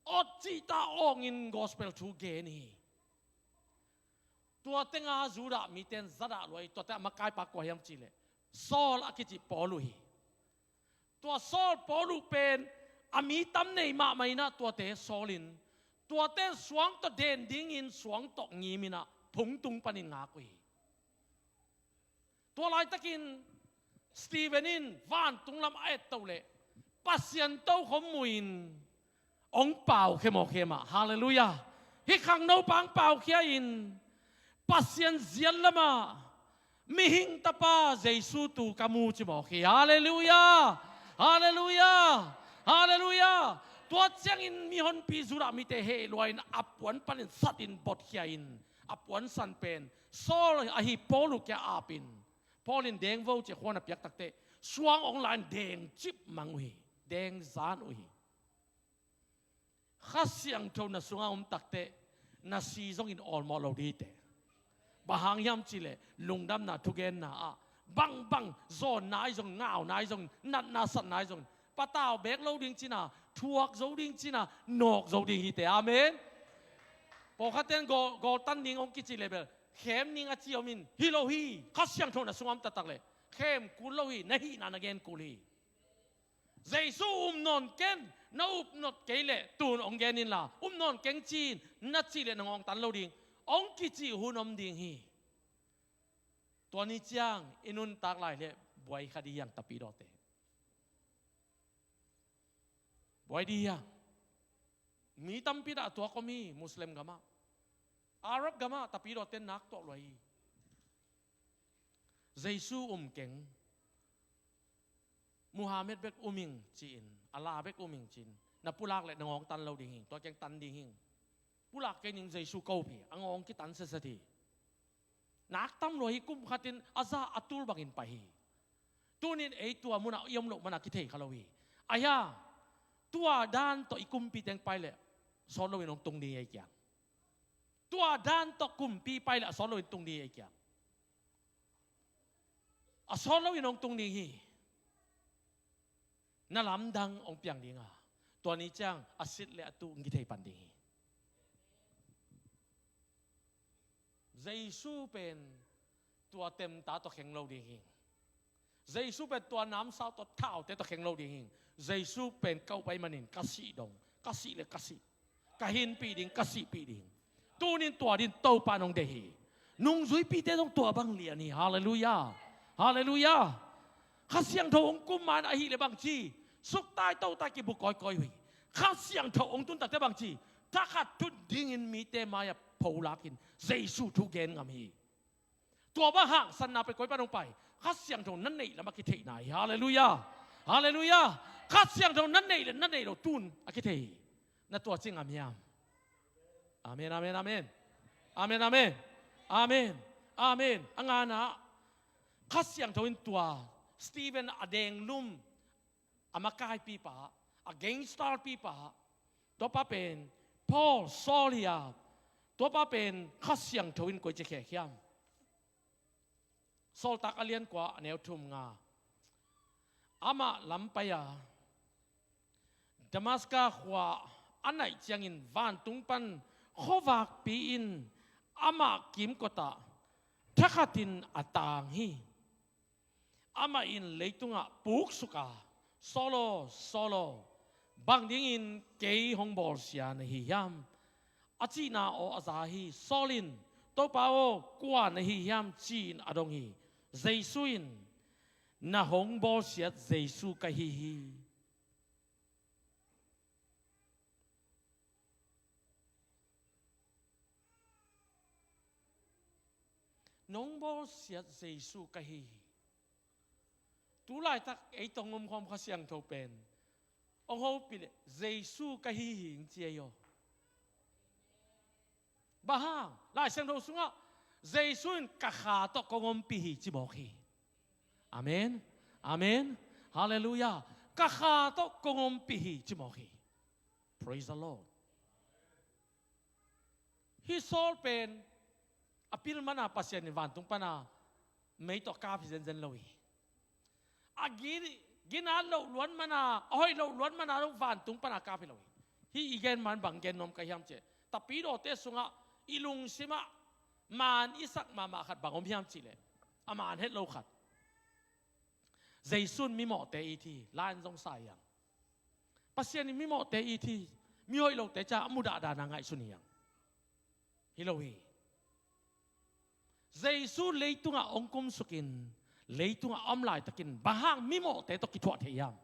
Awt cihta awngin gospel thu gen hi. Tua tenga Judah miten zadah luai tua tengah makaipa kua hiam cihleh Saul a kici Paul uh hi. Tua Saul Paul uh pen a mi tam nei mahmah inah tuate sawlin tuate suang tawh den dingin suang tawh ngim inah phungtung panin ngak uh hi. Tua laitakin Steven in vantung lam a etto leh Pasian tokhom muin ong paukhia mawkhia mah. Halleluiah. Hih khangno pang paukhia in Pasian zian lamah Mihing Tapa Jesu tu ka mu ci mawk hi. Halleluiah! Halleluiah! Halleluiah! Tua ciangin mihonpi Judah mite heh lua in a puan panin satin botkhia in a puansan pen Saul ahi Paul uh kiang apin, Paul in dengvo ci-a khuan a piak takteh suang ong la in deng cip mang uh hi. Deng zan uh hi. Kha Siangtho na sungah om takteh na si zongin awlmawh lo ding hi teh. Bang hang hiam cihleh lungdamna thugenna ah bangbang zawnna ahi zongin, ngauna ahi zongin, natna satna ahi zongin patau beek lo ding cina, thuak zo ding cina, nawk zo ding hi teh. Amen. Pawlkhatte in gawl, gawl tan ding hong kici leh bel khem ning a ci om in, hi lo hi. Kha Siangtho na sungah om taktak leh khem kul lo hi, na hihna na gen kul hi. Jesu um nawn ken, na up nop kei leh tun hong gen inla, um nawn keng ci-in na cih leh na ngawngtan lo ding, hong kicih hun om ding hi. Tua ni ciang i nuntak lai leh buai kha ding hi hang, tapidawte. Buai ding hi hang. Mi tampi dah a tuak om hi, Muslim gamah. Arab gamah tapidawte nak tuak lua hi. Jesu um keng. Muhammad bek um ing ci-in, Allah bek um ing ci-in na pulak leh na ngawngtan lo ding hi. Tua kiang tan ding hi. Pulak kei ning, Jesu ka up hi, a ngawng kitan setset hi. Nak tam lua hi, kum khatin a zah a tul bangin pai hi. Tunin ei tua munah i om loh mana kithei kha lo hi. Ahi a, tua dan tawh i kumpi teng pai leh sawt loin hong tung ding hi ei kiang. Tua dan tawh kumpi pai leh a sawt loin tung ding hi ei kiang. A sawt loin hong tung ding hi. Na lamdang hong piang ding a, tua ni ciang a sit leh a tuh hong kithei pan ding hi. Jesu pen tua temta tawh kheng lo ding hi. Jesu pen tua namsau tawh thaute tawh kheng lo ding hi. Jesu pen ka up ahih manin ka sih dong, ka sih leh ka sih, ka hinpih ding, ka sihpih ding. Tunin tua dingin Topa in hong deih hi. Nungzuipite zong tua bang lian hi. Halleluiah. Halleluiah. Kha Siangtho hong kum ma-in ahih leh bangci, suktai totai kibu kawikawi uh hi. Kha Siangtho hong tun takteh bangci, thakhat tun dingin mite mai-ah pholak in Jesu thu gen ngam hi. Tua bang hangsanna pen koi pan hong pai? Kha Siangtho na neih lamah kitheihna hi. Halleluiah. Halleluiah. Kha Siangtho na neih leh na neih loh tun a kithei hi. Na tuaci ngam hiam? Amen, amen, amen. Amen, amen. Amen. Amen. A ngana, Kha Siangtho in tua Stephen a denglum, a makaipipa, a gangsterpipa, tua pa pen Paul, Saul hi a, tua pa pen Kha Siangtho in koici khek hiam? Sawltak a lian kua, a neu thum nga. Amah lam pai a, Damaska khua a naih ciangin vantung pan khuavakpi in amah kimkotah thakhatin a tang hi. Amah in leitungah puksuk a, "Saul aw, Saul aw, bang dingin kei hong bawlsia na hi hiam?" a cihna aw a za hi. Saul in, "Topa aw, kua na hi hiam?" ci-in a dong hi. Jesu in, "Na hong bawlsiat Jesu ka hi hi." Nong bawlsiat Jesu ka hi hi. Tu laitak ei tawh hong omkhawm Kha Siangtho pen hong hopih leh Jesu ka hi hi hong ci ei aw. Bang hang? Lai Siangtho sungah Jesu in ka kha tawh kong ompih hi ci mawk hi. Amen. Amen. Halleluiah. Ka kha tawh kong ompih hi ci mawk hi. Praise the Lord. Hih Saul pen a pil mana Pasian in vantung pana mei tawh kap hi zenzen lo hi. A gi, ginat loh luat mana, a hoih loh luat mana lo vantung pana kap hi lo hi. Hih i gen man bang gen nuam ka hiam cih leh, tapidawte sungah i lungsimah maan i sak mahmah khat bang om hiam cih leh, a maan het lo khat. Jesu in mimawhte it hi, la-in zong sa hi hang. Pasian in mimawhte it hi, mihoih lote ca a mudahdahna ngaihsun hi hang. Hi lo hi. Jesu leitungah hong kumsukin, leitungah a om laitakin bang hang mimawhte tawh kithuah thei hiam?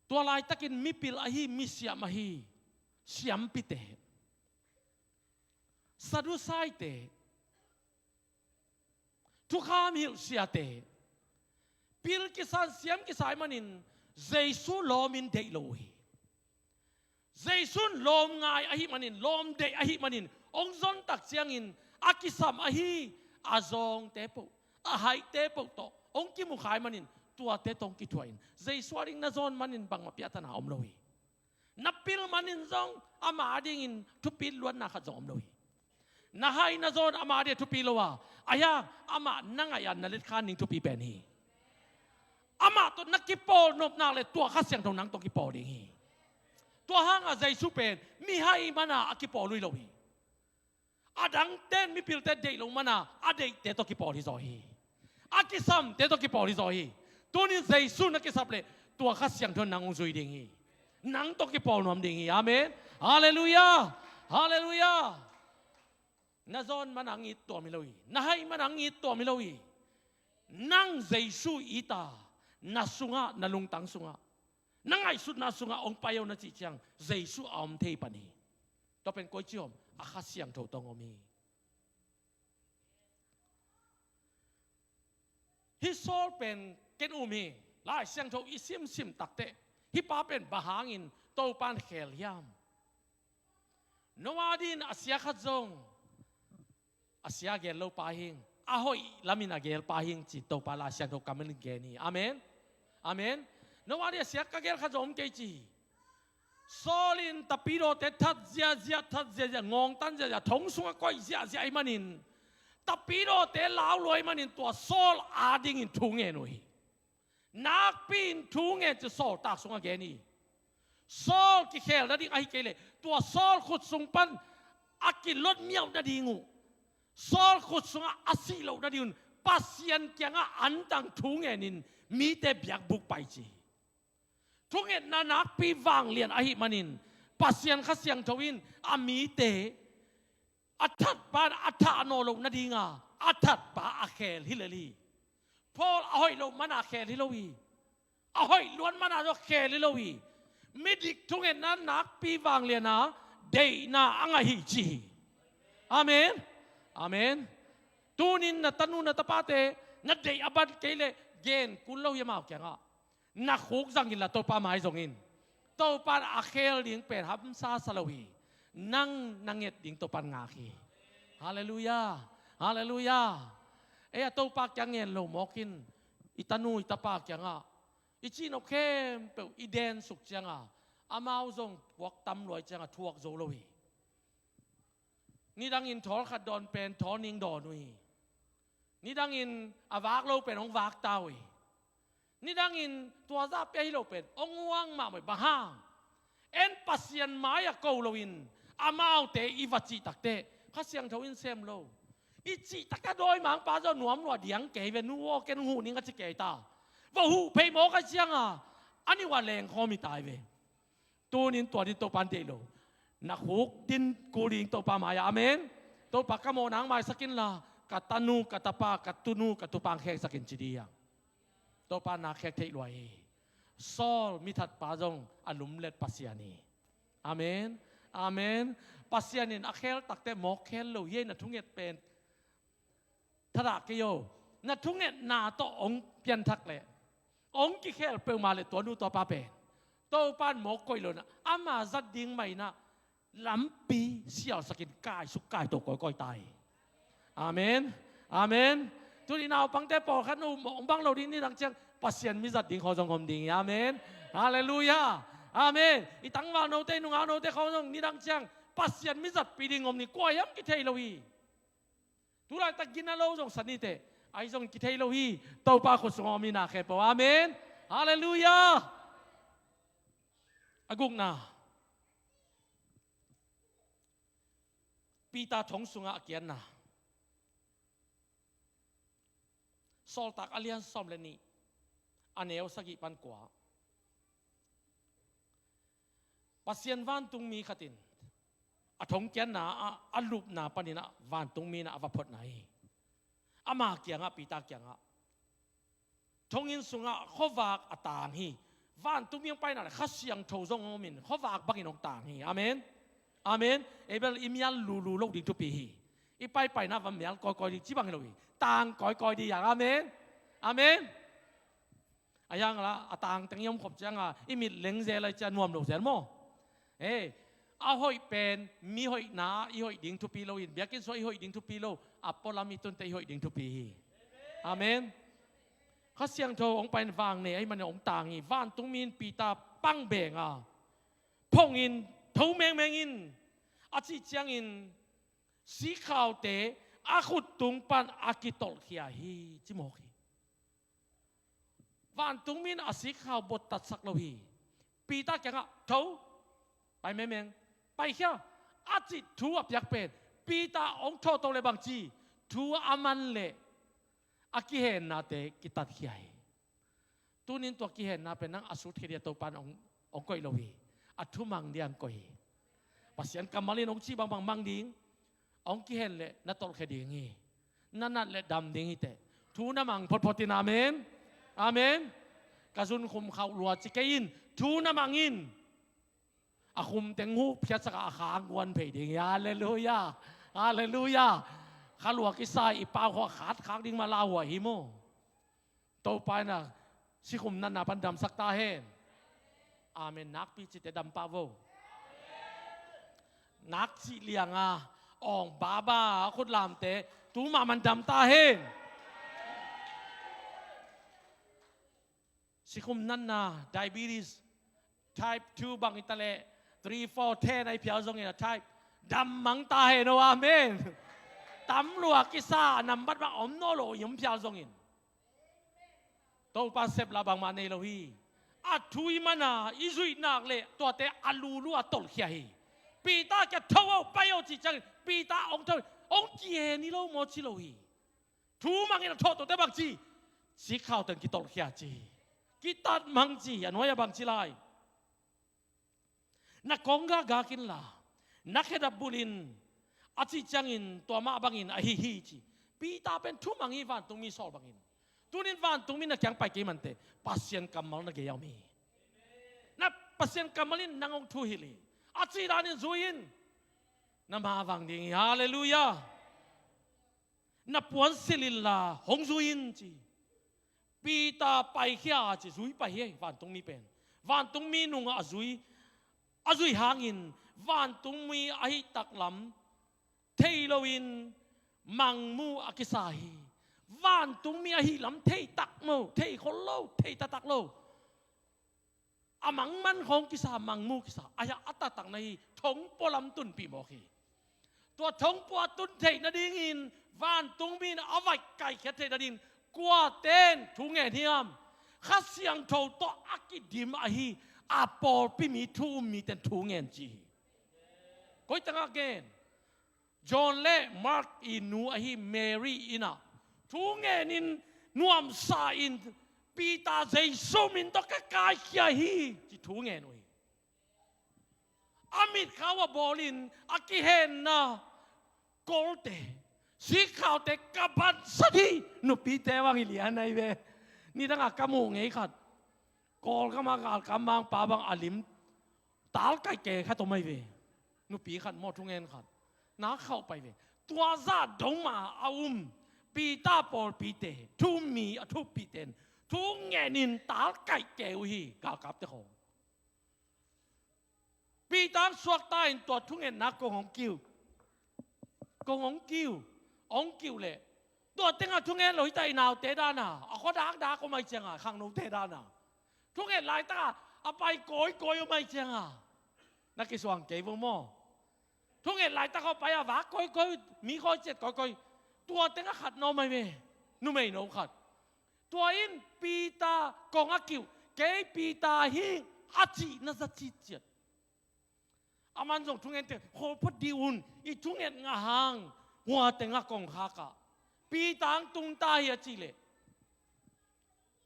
Tua laitakin mipil ahi, misiam ahi, siampite, Sadusaite, Thukham hilh siate pil kisa in siam kisa ahih manin Jesu lawm in deih lo uh hi. Jesu in lawm ngai ahih manin, lawm deih ahih manin, hong zon tak ciangin a kisam ahi a zawngte poh, a haihte poh tawh hong kimu kha ahih manin tuate tawh hong kithuah in, Jesu a ding na zawn manin bangmah piahtana om lo hi. Na pil manin zong ama a dingin thupi luatna khat zong om lo hi. Na hai na zawn ama a ding thupi lo a, ahi hang amah na ngaih a na letkhan ding thupi pen hi. Amah tawh na kipawl nop nak leh tua Kha Siangtho nang tawh kipawl ding hi. Tua hangah Jesu pen mihai mana a kipawl uh hi lo hi. A dangten mipilte deih loh mana a deihte tawh kipawl hi zaw hi. A kisamte tawh kipawl hi zaw hi. Tunin Jesu na kisap leh tua Kha Siangtho in nang hong zui ding hi. Nang tawh kipawl nuam ding hi. Amen. Halleluiah. Halleluiah. Na zawn mana hong it tuam hi lo hi. Na hai mana hong it tuam hi lo hi. Nang Jesu it a, na sungah, na lungtang sungah, na ngaihsutna sungah hong pai o na cih ciang Jesu a om thei pan hi. Tua pen koici om? A Kha Siangtho tawh hong om hi. Hih Saul pen ken um hi. Lai Siangtho i simsim takteh hih pa pen bang hangin Topan khel hiam? Noah dingin a sia khat zong, a sia a gel lo pa hing, a hoih lamin a gel pa hing ci Topa Lai Siangtho kammal in gen hi. Amen. Amen. Noah dingin a sia ka gel khat zong om kei ci hi. Saul in tapidawte that ziahziah, that ziahziah, ngawngtan ziahziah, thong sungah koih ziahziah ahih manin, tapidawte lau lua ahih manin tua Saul a dingin thu ngen uh hi. Nakpi-in thu ngen ci Saul tak sungah gen hi. Saul kikhel nading ahi kei leh tua Saul khut sung pan a kilot miauh nading uh, Saul khut sungah a sih loh nading un Pasian kiangah antang thu ngenin mite biakbuk pai ci hi. Thungetna nakpi vanglian ahih manin Pasian Kha Siangtho in a mite a thatpa in a thah nawn loh nadinga a thatpa a khel hi lel hi. Paul a hoih loh mana khel hi lo hi. A hoih luat mana zong khel hi lo hi. Midik thungetna nakpi vangliana deihna a ngah hi ci hi. Amen. Amen. Tunin na tanu na tapate na deih a ban kei leh gen kul lo hi amau kiangah. Na khuk zang inla Topa mai zong in. Topa in a khel ding pen hamsa sa lo hi. Nang na nget ding Topa in ngak hi. Halleluiah. Halleluiah. Ei a Topa kiang ngen lo mawk in i tanu i tapa kiangah i cihnop khempeuh i densuk cianga amau zong puak tam luai cianga thuak zo lo hi. Nidangin thawl khat dawn pen thawl ning dawn uh hi. Nidangin a vak lo pen hong vak ta uh hi. Nidangin tua zah pia hi lo pen hong huang mahmah uh hi. Bang hang? En Pasian mai-ah ko loin amaute i va cih takteh Kha Siangtho in sem lo. I cih takteh a dawimangpa zaw nuam lua diang kei ve, nu aw ken hong huh ning a ci kei ta. Va huh phei mawk a cianga a nih uh a lengkhawm hi tai ve. Tunin tua din Topa in deih lo. Na khuk din kul ding Topa mai-ah. Amen. Topa ka mawhna hong maisak inla ka tanu ka tapa ka tunu ka tupa hong kheksak in ci ding hi hang. Topa na khek theih luai hi. Saul mithatpa zong a lumlet Pasian hi. Amen. Amen. Pasian in a khel takteh mawk khel lo hi. Na thunget pen thadah kei o. Na thungetna tawh hong pianthak leh hong kikhel peuhmah leh tua nu tua pa pen Topa in mawk koih lo inah ama zat ding mah inah lampi sialsakin kaisuk kaito kawikawi ta hi. Amen. Amen. Tuni naupangte pawlkhat no hong bang lo ding, nidang ciang Pasian mi zat ding khawng zong om ding hi. Amen. Halleluiah. Amen. I tangvalnote i nungauknote khawng zong nidang ciang Pasian mi zatpih ding om ni, kua hiam kithei lo hi. Tulaitak gina lo zong sa niteh, ahi zong kithei lo hi. Topa khut sungah om hi na khempeuh. Amen. Halleluiah. A gukna, Peter thong sungah a kianna. Sawltak a lian sawm le nih, a neu sagih pan kua. Pasian vantungmi khat in a thongkianna ah a lupna panin ah vantungmi in ah a va photna hi. Ama kiangah, Peter kiangah, thonginn sungah khuavak a tang hi. Vantungmi hong paina le Kha Siangtho zong hong om in khuavak bangin hong tang hi. Amen. Amen. Ei bel i mial lulu lo ding thupi hi. I paipaina va mial kawikawi ding ci bang hi lo hi. Tang kawikawi ding hi hang. Amen. Amen. A hiang la a tangteng i om khop cianga i mit leng zel lai cia nuam lo zel maw? Ei, a hoih pen mi hoihna i hoih ding thupi lo in, biakinn sua i hoih ding thupi lo, a pualam i tunte i hoih ding thupi hi. Amen. Kha Siangtho hong pain vang nei ahih manin hong tang hi. Vantungmi in Peter pang benga phongin, tho mengmeng in, a cih ciangin sikhaute a khut tung pan a kitolhkhia hi, ci mawk hi. Vantungmi in a sikhau bottatsak lo hi. Peter kiangah, tho, pai mengmeng, paikhia, a cih thu a piak pen Peter hong thawhto le bangci, thu a man le a kihennate kitatkhia hi. Tunin tua kihenna pen nang a sutkhia ding a Topan hong, hong koih lo hi. A thumang ding a hong koih hi. Pasian kammal in hong cih bangbang mang ding, hong kihen leh na tolhkhia ding hi. Na nat leh dam ding hi teh. Thu na mang photphot in. Amen. Amen. Ka zunkhum khauh lua ci kei in, thu na mang in. A khum teng huh phiatsak a, a khang guan phei ding hi. Halleluia. Halleluia. Kha lua kisa i pau khawng a khat khak ding mah lauhuai hi maw? Topa in a sikhum natna pan damsak ta hen. Amen. Nakpi cite dam pah vo. Nak cih lianga awng baba a khut lamte tu mahmah dam ta hen. Sikhum natna, diabetes, type two bang i ta leh, three, four, ten a i phial zongin a type dam mang ta hen aw. Amen. Tam lua kisa, nambat bang om nawn lo i om phial zongin. Topa sep la bangmah nei lo hi. A thu i man a i zuih nak leh tuate a lulu a tolhkhia hi. Peter kiang tho aw, pai aw cih ciangin Peter hong tho, hong kihen hi lo maw ci lo hi. Thu mangin a thawhtote bangci, sikhau teng kitolhkhia ci hi. Kitat mang ci hi. A nuai-ah bangci lai? Na kawng gakgak inla, na khedap bulh in, a cih ciangin tua mah bangin ahi hi ci. Peter pen thumang hi, vantungmi sawl bangin. Tunin vantungmi na kiang pai kei mah inteh, Pasian kammal na gei-ah om hi. Na Pasian kammal in nang hong thuhilh hi. A cih danin zui in, na mavang ding hi. Halleluia. Na puan silh inla hong zui in ci. Peter paikhia ci, zui pai hi. Vantungmi pen, vantungmi nungah a zui, a zui hangin vantungmi ahih taklam thei loin mangmu a kisa hi. Vantungmi ahih lam thei takmo, thei khol lo, thei taktak lo. A mangman khawng kisa, mangmu kisa, a hiah a taktak na hi, thongpua lam tunpih mawk hi. Tua thongpua a tun theih nadingin, vantungmi in a vaih kaikhia theih nadingin, kuaten thu ngen hiam? Kha Siangtho tawh a kidim ahi a pawlpi mi, thu um miten thu ngen ci hi. Koi tangah gen? John le Mark i nu ahi Mary in ah thu ngenin nuamsa in, Peter Jesu min tawh ka kaikhia hi, ci thu ngen uh hi. A mitkhau a bawlin a kihenna kawlte, sikhaute ka bansat hi. Nupite bang hi lian ahi ve. Nidangah ka muh ngei khat, Kawlgam ah galkap mangpa bang a lim talkaih ke khat om ahi ve. Nupi khat maw, thungen khat, na khauh pai ve. Tua zah dong mah a um Peter pawlpite, thu um mi a thuppihte in thu ngenin talkaih ke uh hi, galkapte khawng. Peter suakta in tua thungetna kong hong kiu. Kong hong kiu. Hong kiu leh, tua tengah thungen lo hi ta, i naute dana a khua dakdak om ahi cianga, khangnote dana thunget laitaka a pai kawikawi om ahi cianga, na kisuang kei vo maw? Thunget laitaka a pai a vak kawikawi, mi khawi ciat kawikawi, tua tengah khat na om ahi ve, numeino khat. Tua in Peter kong a kiuh, kei Peter hi, a cih na za citciat. Aman zong thungen teh, khawl phot dih un, i thunget ngah hang hua tengah kong khakah Peter hong tungta hi a cih leh,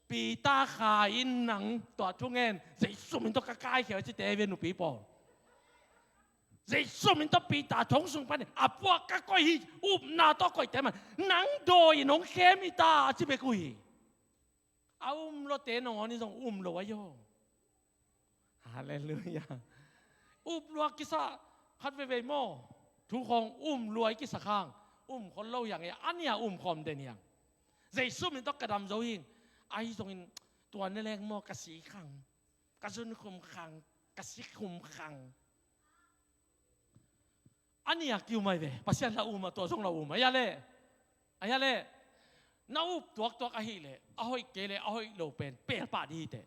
Peter kha in nang tua thungen, Jesu min tawh ka kaikhia a cite ve, nupi pawl. Jesu min tawh Peter thong sung panin a puak ka koih hi, upna tawh koihte man nang dawi in hong khem hi ta, a ci bek uh hi. A um luate nangawn in zong um lo ahi aw. Halleluia. Up lua kisa khat veivei maw? Thu khawng um lua i kisa khang, Um khol lo hiang e, a nih a um khawm den hiang. Jesu min tawh ka dam zo hing. Ahi zongin tua ne leng maw ka si khang, ka zun khum khang, ka si khum khang. A nih a ki-um ahi ve. Pasian la um a, tua zong la um ahi a leh. Ahi a leh. Na up tuaktuak ahih leh, a hoih kei leh a hoih lo pen pel pah ding hi teh.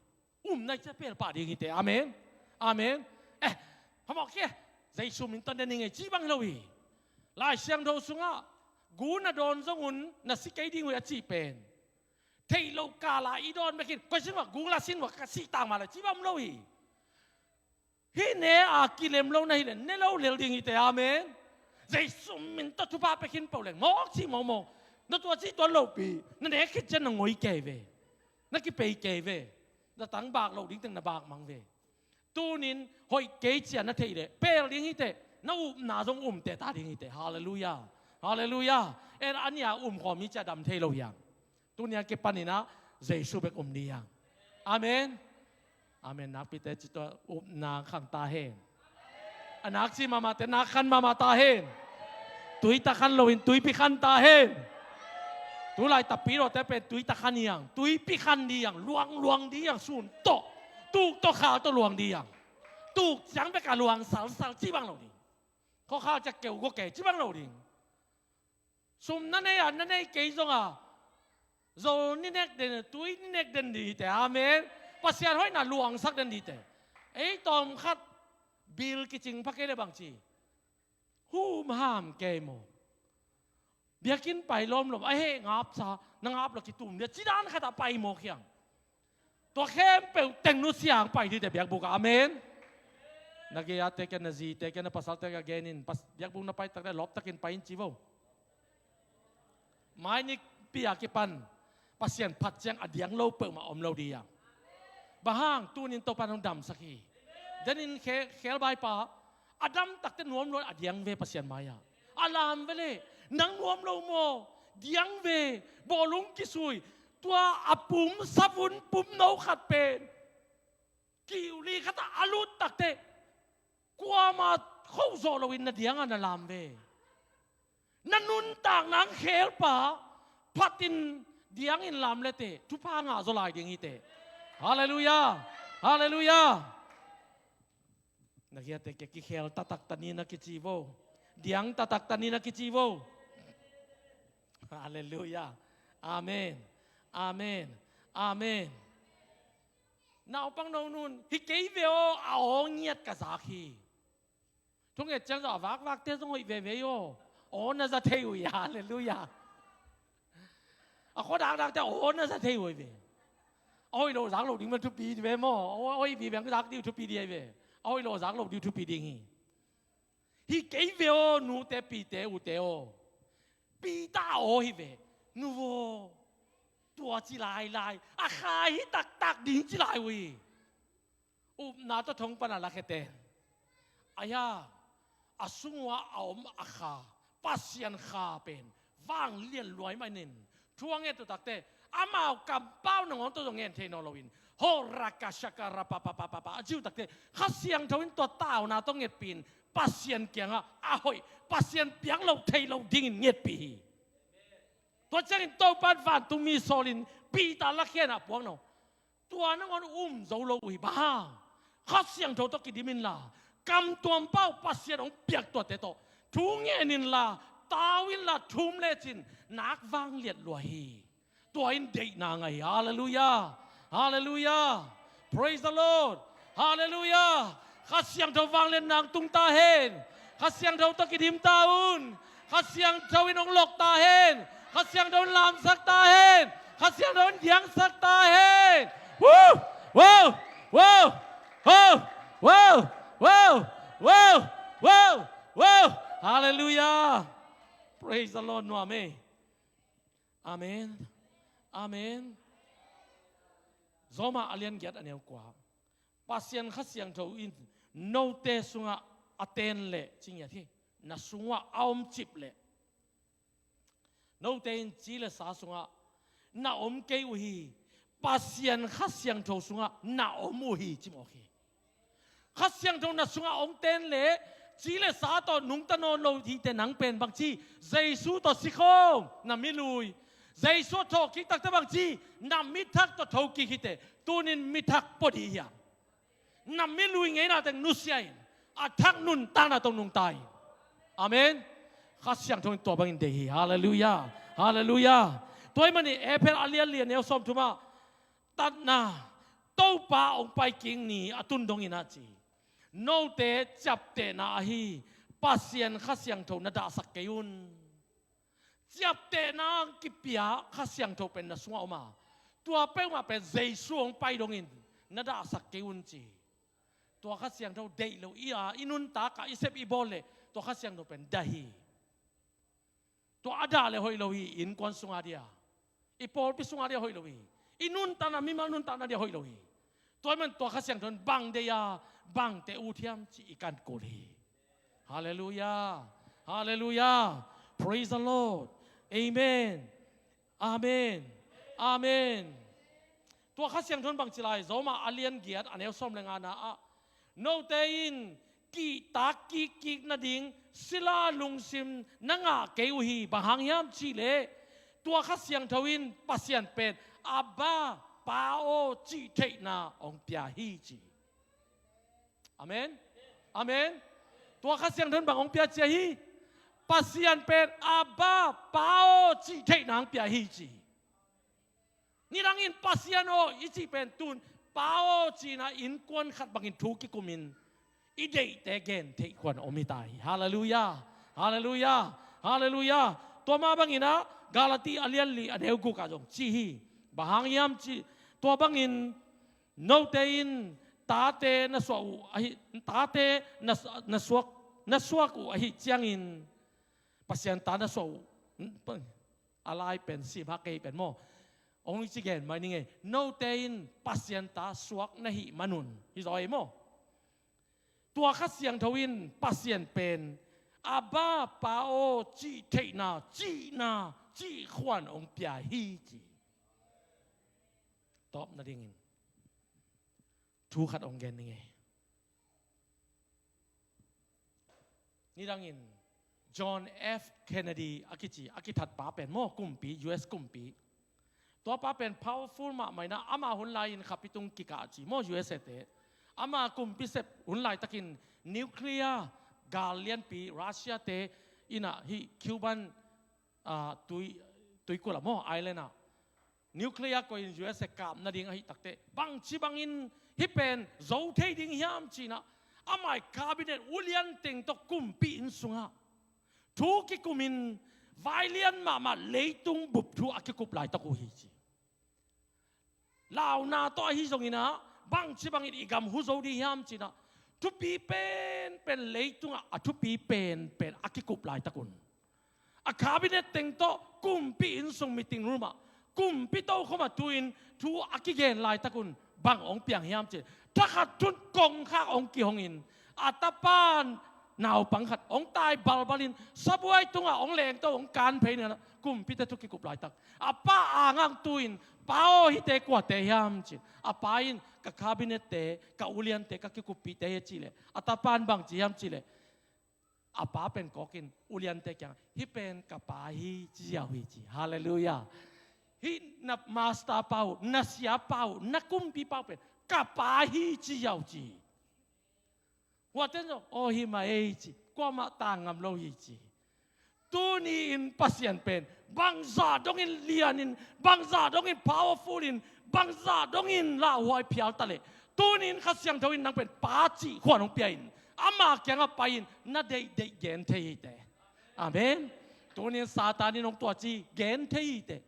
Um nai cia pel pah ding hi teh. Amen. Amen. Eh, phamawh kei. Jesu min tawh ne ning ei ci bang hi lo hi. Lai Siangtho sungah gu na dawn zong un na si kei ding uh hi a cih pen, theih loh kala i dawn bekin, koi sin uh ah gu la sin uh ah ka sih tak mah leh ci bang om lo hi. Hih ne a kilem lo na hih leh ne lo lel ding hi teh. Amen. Jesu min tawh thupha pia khin peuh leng mawk cih mawkmawk. Na tua cih tuan lopi, na nek khit ciang na ngoi kei ve. Na kipei kei ve. Na tang bak loh ding teng na bak mang ve. Tunin hoih kei cia na theih leh pel ding hi teh. Na upna zong um teh ta ding hi teh. Halleluiah. Halleluiah. En, a nih a um khawm hi cia dam thei lo hiang. Tuni a kipanin ah Jesu bek um ding hiang. Amen. Amen. Nakpite ci tua, upna khang ta hen. A nak ci mahmahte nak khan mahmah ta hen. Tui ta khan loin tuipi khan ta hen. Tulai tapidawte pen tui ta khan hiang, tuipi khan ding hiang, luang luang ding hiang, sun tawh, tuk tawh, khal tawh luang ding hiang. Tuk ciang bek a luang salsal ci bang lo ding. Khuakhal ciang keu gua kei ci bang lo ding. Sum na nei a, na nei kei zong a, zol ni nek den, tui ni nek den ding hi teh. Amen. Pasian hoihna luangsak den ding hi teh. Ei tawmkhat bil kicing pha kei leh bang ci, humham kei maw. Biakinn pai lawmlawm a, heh ngap sa, na ngap lo kitum dia, ci dan khat ah pai mawk hiang. Tua khempeuh teng nusia hang pai ding hi teh biakbuk ah. Amen. Na gei-ate kiang, na zite kiang, na pasalte kiang genin, pas-, biakbuk na pai tak leh lawp takin pai in ci vo. Mai ni pi a kipan Pasian phat ciang a diang lo peuhmah om lo ding hiang. Bang hang? Tunin Topa'n hong damsak hi. Denin khe-, khebai pa, a dam tak teh nuam lo, a diang ve Pasian mai-ah. A lam ve leh, nang nuam lo maw? Diang ve, bawlung kisui, tua a pum savun pum no khat pen kiu li khat ah a lut tak teh, kuamah khoh zawh loin na diang a na lam ve. Na nuntakna hong khelpa phatin diangin lam le teh, thupha ngah zaw lai ding hi teh. Halleluiah. Halleluiah. Na gei-ate kiang kikhel taktak ta ni na kici vo. Diang taktak ta ni na kici vo. Halleluiah. Amen. Amen. Amen. Naupang no nun, hi kei ve aw, a aw ngiat ka zak hi. Thunget ciang zong a vakvakte zong hoih veve hi aw. Aw na za thei uh hi. Halleluiah. A khua dakdakte aw na za thei uh hi ve. A hoih lo zak lo ding mah thupi di ve maw. A hoih vive zak ding uh thupi di hi ve. A hoih lo zak lo ding uh thupi ding hi. Hi kei ve aw, nute pite ute aw. Peter aw hi ve. Nu aw, tua ci lailai, a kha hi taktak ding ci lai uh hi. Upna tawh thong pana lakhia ten, ahi a, a sung uah a om a kha, Pasian kha pen vanglian luai mah in, thu a nget uh takte, amau kampau nangawn tawh zong ngen thei nawn loin, ho raka shaka rapa pa pa pa pa a ci uh takte, Kha Siangtho in tua tauna tawh ngetpih in, Pasian kiangah a hoih, Pasian piak loh theih loh dingin ngetpih hi. Tua ciangin Topa'n vantungmi sawlin Peter lakhia in a puak no. Tua nangawn um zo lo uh hi. Bang hang? Kha Siangtho tawh kidim inla, kam tuam pau Pasian hong piak tuate tawh thu ngen inla, tau inla, thum lecin nak vangliat lua hi. Tua in deihna ngah hi. Halleluiah. Halleluiah. Praise the Lord. Halleluiah. Kha Siangtho vangliatna hong tung ta hen. Kha Siangtho tawh kidim ta un. Kha Siangtho in hong lok ta hen. Kha Siangtho in lamsak ta hen. Kha Siangtho in diangsak ta hen. Woo! Woo! Woo! Woo! Woo! Halleluiah. Praise the Lord. Nuam e. Amen. Amen. Roma a lian giat a neu kua. Pasian Kha Siangtho in note sungah a ten leh, ci ngiat hi, na sungah a om cip leh, note in ci le sa sungah na om kei uh hi. Pasian Kha Siangtho sungah na om uh hi, ci mawk hi. Kha Siangtho na sungah hong ten leh, Ci le sa tawh nungta nawn lo hi teh, nang pen bangci, Jesu tawh si khawm, na mi lui. Jesu a thawhkik tak teh bangci, na mi thak tawh thokik hi teh, tuni-in mi thak pua ding hi hang. Na mi lui ngeina teng nusia in, a thak nuntakna tawh nungta in. Amen. Kha Siangtho in tua bangin deih hi. Halleluiah. Halleluiah. Tua ahih manin Efesa a lian li, a neu sawmthum ah, tatna, Topa hong pai kik ni a tun dongin a ci, note ciaptehna ahi Pasian Kha Siangtho na dahsak kei un. Ciaptehna kipia Kha Siangtho pen na sungah om a, tua peuhmah pen Jesu hong pai dongin na dahsak kei un ci. Tua Kha Siangtho deih lo i a, i nuntak a, i sep i bawl leh, tua Kha Siangtho pen dah hi. Tua a dah leh hoih lo hi, innkuan sungah dia, i pawlpi sungah dia hoih lo hi. I nuntakna, mimal nuntakna dia hoih lo hi. Tua ahih manin tua Kha Siangtho in bang deih a, bang teh ut hiam cih i kan kul hi. Halleluiah. Halleluiah. Praise the Lord. Amen. Amen. Amen. Tua Kha Siangtho in bangci lai, Rom a lian giat, a neu sawm le ngana ah, note in kihtak kikkik nading sila lungsim na ngah kei uh hi. Bang hang hiam cih leh, tua Kha Siangtho in Pasian pen, Abba, Pa aw, cih theihna hong pia hi ci. Amen. Amen. Tua Kha Siangtho in bang hong pia ci ahi? Pasian pen, Abba, Pa aw, cih theihna hong pia hi ci. Nidangin Pasian aw i cih pen tun, Pa aw ci-in ah innkuan khat bangin thu kikumin, i deihte gen theih khuan om hi ta hi. Halleluiah. Halleluiah. Halleluiah. Tua mah bangin ah Galati a lian li, a neu guk ah zong ci hi. Bang hang hiam cih, tua bangin note in tate na suak uh ahi, tate na, na suak, na suak uh ahi ciangin, Pasian ta na suak uh, a lai pen sim hak kei pen maw. Hong ci gen mai ning ei. Note in Pasian ta suak na hih manun, hi zaw ei maw. Tua Kha Siangtho in Pasian pen, Abba, Pa aw, cih theihna, cihna, cih khuan hong pia hi ci. Tawp nadingin thu khat hong gen ning ei. Nidangin John F Kennedy a kici, a kithatpa pen maw, kumpi, U S kumpi. Tua pa pen powerful mahmah in ah, ama hun lai-in khapi tung kikah ci maw, U S A te. Ama kumpi sep hun laitakin nuclear gal lianpi Russia te in ah hih Cuban, ah, tui, tuikulh ah maw, island ah nuclear koih in U S A kap nading ahih takteh, bangci bangin hih pen zo thei ding hiam ci-in ah, ama cabinet ulian teng tawh kumpi inn sungah thu kikumin, vai lian mahmah leitung bup thu a kikup laitak uh hi ci. Launa tawh ahi zongin ah, bangci bangin i gam hu zo ding hiam ci-in ah, thupi penpen leitungah a thupi penpen a kikup laitak un, a cabinet teng tawh kumpi inn sung meeting room ah, kumpi tokhom ah tu-in thu a kigen laitak un, bang hong piang hiam cih, thakhat thun kongkhak hong kihongin, a tapa naupang khat hong tai balbalin, sabuai tungah hong lengto, hong kan phei ni-in ah, kumpite thu kikup laitak, a pa angah tu-in, Pa aw, hihte kuate hiam ci-in, a pa in, Ka cabinet te, ka uliante, ka kikuppihte hi, a cih leh, a tapa in bang ci hiam cih leh, a pa pen kawkin uliante kiangah, Hih pen ka pa hi, ci ziau hi ci. Halleluiah. Hih na master pa uh, na siapa uh, na kumpipa uh pen ka pa hi, ci ziau ci. Huate in zong, Aw, hi mah ei, ci. Kuamah tang ngam lo hi ci. Tuni-in Pasian pen bangzah dongin lianin, bangzah dongin powerful in, bangzah dongin lauhuai phial ta leh, tuni-in Kha Siangtho in nang pen Pa cih khuan hong pia-in, ama kiangah pai-in na deihdeih gen thei hi teh. Amen. Tuni-in Satan in hong tuaci gen thei hi teh.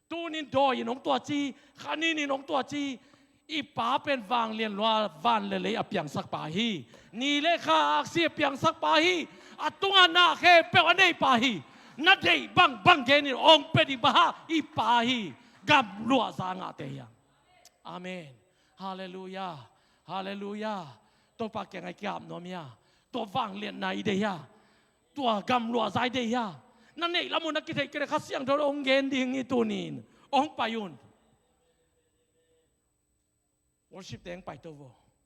Tuni-in dawi-in hong tuaci, kha nin-in hong tuaci, i Pa pen vanglian lua, van le lei a piangsak pa hi. Ni le kha aksi a piangsak pa hi. A tungah na khempeuh a nei pa hi. Na deih bangbang genin hong pia ding, bang hang, i Pa hi. Gamluahza ngahte hi hang. Amen. Halleluiah. Halleluiah. Topa kiangah i ki-ap nuam hia? Tua vangliatna i deih hia? Tua gamluahza i deih hia? Na neih lam uh na kitheih kei leh Kha Siangtho hong gen ding hi tuni-in. Hong pai un. Worship te hong paito vo.